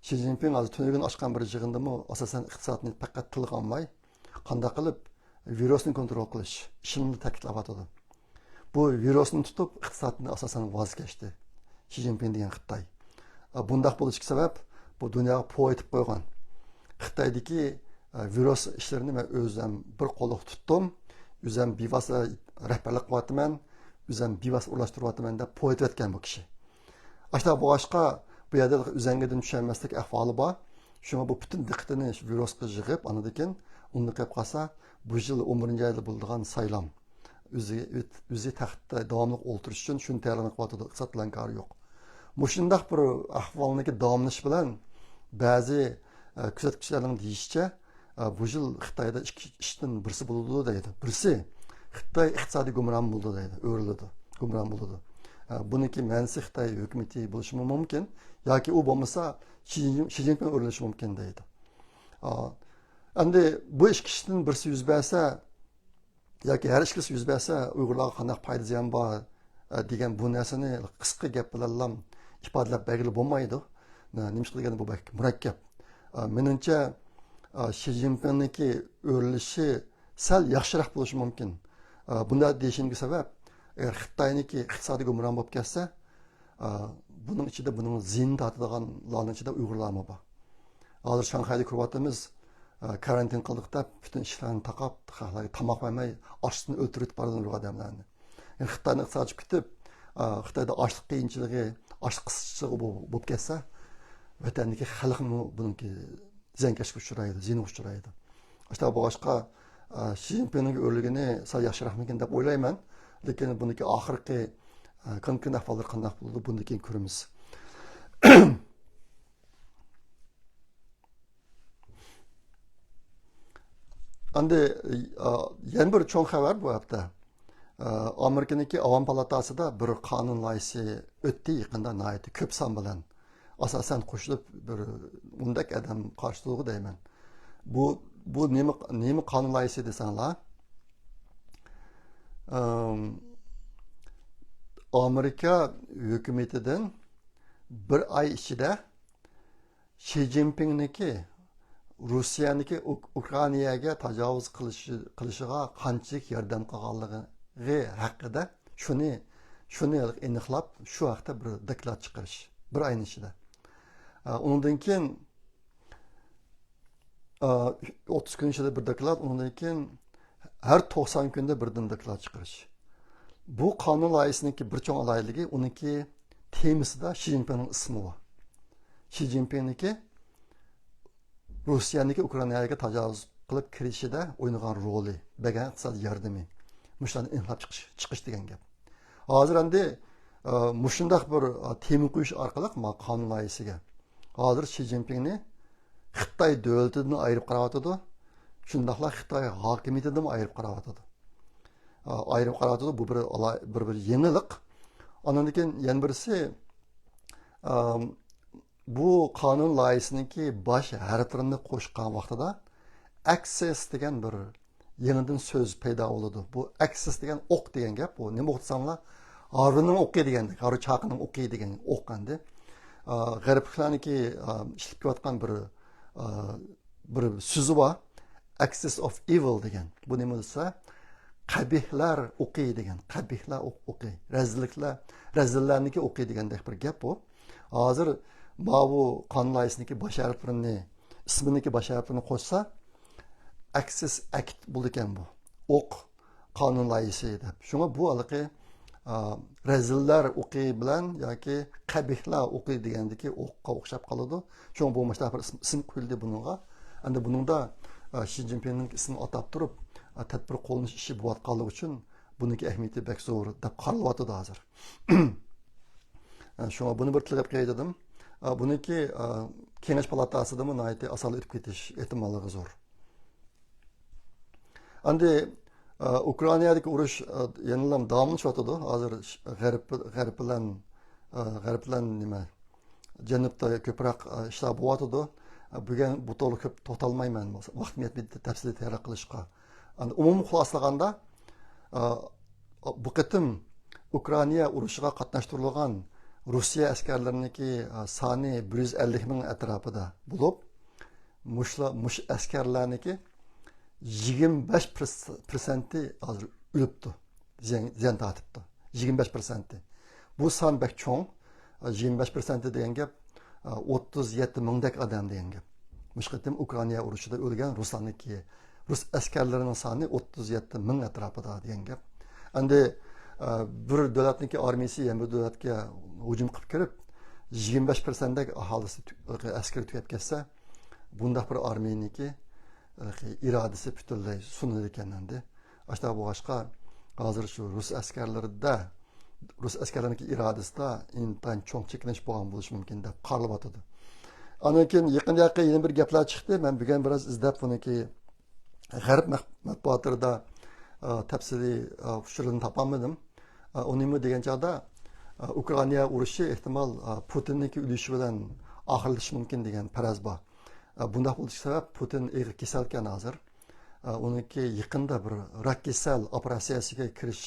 شى جىنپىڭ ھازىر تۈنۈگۈن ئاچقان بىر يىغىندىمۇ ئاساسەن ئىقتىسادنى پەقەت تىلغا ئالماي، قانداق قىلىپ ۋىرۇسنى كونترول قىلىش ئىشىنى تەكىتلەۋاتىدۇ. بۇ ۋىرۇسنى تۇتۇپ، ئىقتىسادتىن ئاساسەن ۋاز كەچتى شى جىنپىڭ دېگەن خىتاي. ئا، بۇنداق بولۇشىغا سەۋەب، بۇ دۇنياغا پوۋ ئېتىپ قويغان. خىتايدىكى، ئا، ۋىرۇس ئىشلىرىنى مەن ئۆزۈم بىر قوللۇق تۇتتۇم، ئۆزۈم بىۋاسىتە رەھبەرلىك قىلىۋاتىمەن، ئۆزۈم بىۋاسىتە ئورۇنلاشتۇرۇۋاتىمەن دەپ پوۋ ئېتىۋەتكەن بۇ كىشى. ئاشۇنداق بولغاچقا، بۇ يەردە ئۆزەڭگىدىن چۈشەلمەسلىك ئەھۋالى بار. شۇڭا بۇ پۈتۈن دىققىتىنى شۇ ۋىرۇسقا يىغىپ، ئاندىن كېيىن ئۇنداق قىلىپ قالسا، بۇ يىل ئون بىرىنچى ئايدا بولىدىغان سايلام، ئۆزى، ئۆزى تەختتە داۋاملىق ئولتۇرۇش ئۈچۈن شۇنى تەييارلىنىپ قىلىۋاتىدۇ، ئىقتىساد بىلەن كارى يوق. مۇشۇنداق بىر ئەھۋالنىڭكى داۋاملىشىشى بىلەن بەزى، ئە، كۆزەتكۈچىلەرنىڭ دېيىشىچە، ئە، بۇ يىل خىتايدا ئىككى ئىشتىن بىرسى بولىدۇ دەيدۇ. بىرسى، خىتاي ئىقتىسادىي گۇمران بولىدۇ دەيدۇ، ئۆرۈلىدۇ، گۇمران بولىدۇ. ئە، بۇنىڭكى مەنىسى خىتاي ھۆكۈمىتى بولۇشىمۇ مۇمكىن، ياكى ئۇ بولمىسا شى جىن-، شى جىنپىڭ ئۆرۈلۈشى مۇمكىن دەيدۇ. ئا، ئەمدى بۇ ئىككى ئىشتىن بىرسى يۈز بەرسە، ياكى ھەر ئىككىلىسى يۈز بەرسە، ئۇيغۇرلارغا قانداق پايدا زىيان بار، ئە، دېگەن بۇ نەرسىنى قىسقا گەپ بىلەنلا ئىپادىلەپ بەرگىلى بولمايدۇ. نە-، نېمىشقا دېگەندە بۇ بەك مۇرەككەپ. ئە، مېنىڭچە، ئە، شى جىنپىڭنىڭكى ئۆرۈلۈشى سەل ياخشىراق بولۇشى مۇمكىن. ئە، بۇنداق دېيىشىمگە سەۋەب، ئەگەر خىتاينىڭكى ئىقتىسادى گۇمران بولۇپ كەتسە، ئە، بۇنىڭ ئىچىدە بۇنىڭ زىيىنىنى تارتىدىغانلارنىڭ ئىچىدە ئۇيغۇرلارمۇ بار. ھازىر شاڭخەيدە كۆرۈۋاتىمىز، ئە، كارانتىن قىلدۇق دەپ، پۈتۈن ئىشىكلەرنى تاقاپ، خەقلەرگە تاماق بەرمەي، ئاچلىقتىن ئۆلتۈرۈۋېتىپ بارىدۇ نۇرغۇن ئادەملەرنى. يەنى خىتاينىڭ ئىقتىسادى چۈشۈپ كېتىپ، ئە، خىتايدا ئاشلىق قىيىنچىلىقى، ئاچقۇچىغا بو-، بولۇپ كەتسە، ۋەتەندىكى خەلقمۇ بۇنىڭكى زىيانكەشلىككە ئۇچرايدۇ، زىيىنغا ئۇچرايدۇ. ئاشۇنداق بولغاچقا، ئە، شى جىنپىڭنىڭ ئۆلگىنى سەل ياخشىراقمىكىن دەپ ئويلايمەن. لېكىن بۇنىڭكى ئاخىرقى، ئە، كونكرېت ئەھۋاللىرى قانداق بولىدۇ، بۇندىن كېيىن كۆرىمىز. ئەمدى، ئە، يەنە بىر چوڭ خەۋەر بۇ ھەپتە. ئە، ئامېرىكىنىڭكى ئاۋام پالاتاسىدا بىر قانۇن لايىھىسى ئۆتتى يېقىندا، ناھايىتى كۆپ سان بىلەن. ئاساسەن قوشۇلۇپ بىر ئوندەك ئادەم قارشى تۇرغۇ دەيمەن. بۇ، بۇ نېمە، نېمە قانۇن لايىھىسى دېسەڭلار، ئەم، ئامېرىكا ھۆكۈمىتىدىن بىر ئاي ئىچىدە شى جىنپىڭنىڭكى روسىيەنىڭكى ئۇك-، ئۇكرائىناگە تاجاۋۇز قىلىشى، قىلىشىغا قانچىلىك ياردەم قىلغانلىقى ھەققىدە شۇنى، شۇنى ئېنىقلاپ، شۇ ھەقتە بىر دوكلات چىقىرىش. بىر ئاينىڭ ئىچىدە. ئە، ئۇنىڭدىن كېيىن، ئە، ئوتتۇز كۈن ئىچىدە بىر دوكلات، ئۇنىڭدىن كېيىن ھەر توقسان كۈندە بىردىن دوكلات چىقىرىش. بۇ قانۇن لايىھىسىنىڭكى بىر چوڭ ئالاھىدىلىكى، ئۇنىڭكى تېمىسىدا شى جىنپىڭنىڭ ئىسمى بار. شى جىنپىڭنىڭكى روسىيەنىڭكى ئۇكرائىناگە تاجاۋۇز قىلىپ كىرىشىدە ئوينىغان رولى، بەرگەن ئىقتىسادىي ياردىمى، مۇشۇلارنى ئېنىقلاپ چىقىش، چىقىش دېگەن گەپ. ھازىر ئەمدى، ئە، مۇشۇنداق بىر، ئە، تېما قويۇش ئارقىلىق ما قانۇن لايىھىسىگە ھازىر شى جىنپىڭنى خىتاي دۆلىتىدىن ئايرىپ قاراۋاتىدۇ، شۇنداقلا خىتاي ھاكىمىيىتىدىن ئايرىپ قاراۋاتىدۇ. ئە، ئايرىپ قاراۋاتىدۇ. بۇ بىر ئالا-، بىر، بىر يېڭىلىق. ئاندىن كېيىن يەنە بىرسى، ئە، بۇ قانۇن لايىھىسىنىڭكى باش ھەرپلىرىنى قوشقان ۋاقتىدا ئەكسىس دېگەن بىر يېڭىدىن سۆز پەيدا بولىدۇ. بۇ ئەكسىس دېگەن ئوق دېگەن گەپ. بۇ نېمە ئوق دېسەڭلار، ھارۋىنىڭ ئوقى دېگەندەك، ھارۋا چاقىنىڭ ئوقى دېگەن ئوق ئەمدى. ئا، غەربلىكلەرنىڭكى، ئا، ئىشلىتىپ كېلىۋاتقان بىر، ئا، بىر سۆزى بار. ئەكسىس ئوف ئىۋىل دېگەن. بۇ نېمە دېسە، قەبىھلەر ئوقى دېگەن. قەبىھلەر ئوق-، ئوقى. رەزىللىكلەر، رەزىللەرنىڭكى ئوقى دېگەندەك بىر گەپ بۇ. ھازىر ماۋۇ قانۇن لايىھىسىنىڭكى باش ھەرپلىرىنى، ئىسمىنىڭكى باش ھەرپلىرىنى قوشسا، ئەكسىس ئەكت بولىدىكەن بۇ. ئوق قانۇن لايىھىسى دەپ. شۇڭا بۇ ھېلىقى، ئا، رەزىللەر ئوقى بىلەن ياكى قەبىھلەر ئوقى دېگەندىكى ئوققا ئوخشاپ قالىدۇ. شۇڭا بۇ مۇشۇنداق بىر ئىسىم، ئىسىم قويۇلدى بۇنىڭغا. ئەمدى بۇنىڭدا، ئا، شى جىنپىڭنىڭ ئىسمىنى ئاتاپ تۇرۇپ، ئا، تەدبىر قوللىنىش ئىشى بولۇۋاتقانلىقى ئۈچۈن بۇنىڭكى ئەھمىيىتى بەك زور دەپ قارىلىۋاتىدۇ ھازىر. ئە، شۇڭا بۇنى بىر تىلغا ئېلىپ قوياي دېدىم. ئە، بۇنىڭكى، ئە، كېڭەش پالاتاسىدىمۇ ناھايىتى ئاسانلا ئۆتۈپ كېتىش ئېھتىماللىقى زور. ئەمدى، ئە، ئۇكرائىنادىكى ئۇرۇش، ئە، يەنىلا داۋاملىشىۋاتىدۇ. ھازىر ش-، غەرب، غەرب بىلەن، ئە، غەرب بىلەن نېمە، جەنۇبتا كۆپرەك، ئە، ئىشلار بولۇۋاتىدۇ. ئە، بۈگۈن بۇ توغرىلىق كۆپ توختالمايمەن، ۋاقتىم يەتمەيدۇ تەپسىلىي تەھلىل قىلىشقا. ئەمدى ئومۇمىي خۇلاسىلىغاندا، ئا، بۇ قېتىم ئۇكرائىنا ئۇرۇشىغا قاتناشتۇرۇلغان روسىيە ئەسكەرلىرىنىڭكى، ئا، سانى بىر يۈز ئەللىك مىڭ ئەتراپىدا بولۇپ، مۇشۇلار، مۇشۇ ئەسكەرلەرنىڭكى يىگىرمە بەش پىرسەنتى ھازىر ئۆلۈپتۇ، زىيان، زىيان تارتىپتۇ. يىگىرمە بەش پىرسەنتى. بۇ سان بەك چوڭ. يىگىرمە بەش پىرسەنتى دېگەن گەپ، ئوتتۇز يەتتە مىڭدەك ئادەم دېگەن گەپ. مۇشۇ قېتىم ئۇكرائىنا ئۇرۇشىدا ئۆلگەن رۇسلارنىڭكى، رۇس ئەسكەرلىرىنىڭ سانى ئوتتۇز يەتتە مىڭ ئەتراپىدا دېگەن گەپ. ئەمدى، ئە، بىر دۆلەتنىڭكى ئارمىيىسى يەنە بىر دۆلەتكە ھۇجۇم قىلىپ كىرىپ، يىگىرمە بەش پىرسەنتتەك ئاھالىسى تۈ-، ئەسكىرى تۈگەپ كەتسە، بۇنداق بىر ئارمىيىنىڭكى، ئە، ئىرادىسى پۈتۈنلەي سۇنىدىكەن ئەمدى. ئاشۇنداق بولغاچقا، ھازىر شۇ رۇس ئەسكەرلىرىدە، رۇس ئەسكەرلىرىنىڭكى ئىرادىسىدا ئىنتايىن چوڭ چېكىنىش بولغان بولۇشى مۇمكىن دەپ قارىلىۋاتىدۇ. ئاندىن كېيىن يېقىندا يەنە بىر گەپلەر چىقتى. مەن بۈگۈن بىراز ئىزدەپ بۇنىڭكى غەرب مەخ-، مەتبۇئاتلىرىدا، ئا، تەپسىلىي، ئا، ئۇچۇرلىرىنى تاپالمىدىم. ئا، ئۇ نېمە دېگەن چاغدا، ئا، ئۇكرائىنا ئۇرۇشى ئېھتىمال، ئا، پۇتىننىڭكى ئۆلۈشى بىلەن ئاخىرلىشىشى مۇمكىن دېگەن پەرەز بار. ئا، بۇنداق بولۇشى سەۋەب پۇتىن ئېغىر كېسەلكەن ھازىر. ئا، ئۇنىڭكى يېقىندا بىر راك كېسەل ئوپېراتسىيەسىگە كىرىش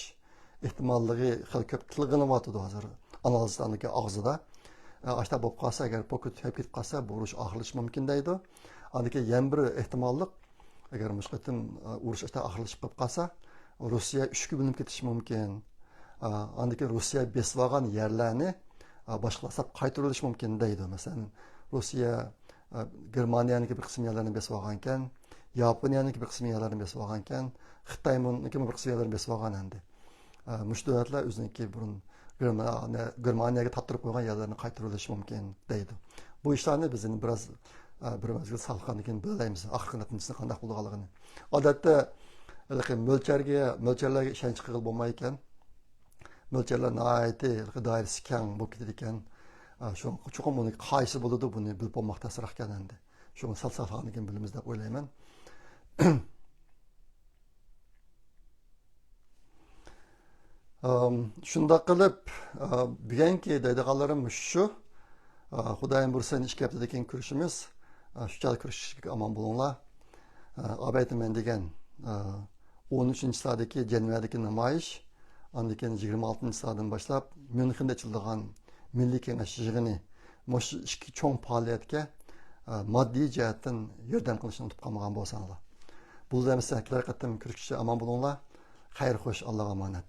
ئېھتىماللىقى خېلى كۆپ تىلغىنىۋاتىدۇ ھازىر ئانالىزلارنىڭكى ئاغزىدا. ئا، ئاشۇنداق بولۇپ قالسا، ئەگەر پۇتىن تۈگەپ كېتىپ قالسا، بۇ ئۇرۇش ئاخىرلىشىشى مۇمكىن دەيدۇ. ئاندىن كېيىن يەنە بىر ئېھتىماللىق، ئەگەر مۇشۇ قېتىم، ئا، ئۇرۇش ئاشۇنداق ئاخىرلىشىپ قېلىپ قالسا، روسىيە ئۈچكە بۆلۈنۈپ كېتىشى مۇمكىن. ئا، ئاندىن كېيىن روسىيە بېسىۋالغان يەرلەرنى، ئا، باشقىلار ساپ قايتۇرۇۋېلىشى مۇمكىن دەيدۇ. مەسىلەن، روسىيە، ئا، گېرمانىيەنىڭكى بىر قىسىم يەرلەرنى بېسىۋالغانىكەن، ياپونىيەنىڭكى بىر قىسىم يەرلەرنى بېسىۋالغانىكەن، خىتاينىڭكىمۇ بىر قىسىم يەرلەرنى بېسىۋالغان ئەمدى. ئا، مۇشۇ دۆلەتلەر ئۆزىنىڭكى بۇرۇن گېرمانىيە، گېرمانىيەگە تارتتۇرۇپ قويغان يەرلەرنى قايتۇرۇۋېلىشى مۇمكىن دەيدۇ. بۇ ئىشلارنى بىز ئەمدى بىراز، ئە، بىر مەزگىل سالقىندىن كېيىن بىلەلەيمىز، ئاخىرقى نەتىجىسى قانداق بولىدىغانلىقىنى. ئادەتتە ھېلىقى مۆلچەرگە، مۆلچەرلەرگە ئىشەنچ قىلغىلى بولمايدىكەن. مۆلچەرلەر ناھايىتى ھېلىقى دائىرىسى كەڭ بولۇپ كېتىدىكەن. ئە، شۇ، چوقۇم ئۇنى قايسى بولىدۇ، بۇنى بىلىپ بولماق تەسراقكەن ئەمدى. شۇڭا سەل ساقلىغاندىن كېيىن بىلىمىز دەپ ئويلايمەن. ئام، شۇنداق قىلىپ، ئا، بۈگۈنكى دەيدىغانلىرىم شۇ. ئا، خۇدايىم بۇيرۇسا، ئىككى ھەپتىدىن كېيىن كۆرۈشىمىز. ئا، شۇ چاغدا كۆرۈشكىچە ئامان بولۇڭلار. ئا، ئاۋايتىمەن دېگەن، ئا، ئون ئۈچىنچى سانىدىكى جەنۋەدىكى نامايىش، ئاندىن كېيىن يىگىرمە ئالتىنچى سانىدىن باشلاپ ميۇنخېندا ئېچىلىدىغان مىللىي كېڭەش يىغىنى، مۇشۇ ئىككى چوڭ پائالىيەتكە، ئە، ماددىي جەھەتتىن ياردەم قىلىشنى ئۇنتۇپ قالمىغان بولساڭلار. بولدى ئەمىسە، كېلەر قېتىم كۆرۈشكىچە ئامان بولۇڭلار. خەير خوش، ئاللاغا ئامانەت.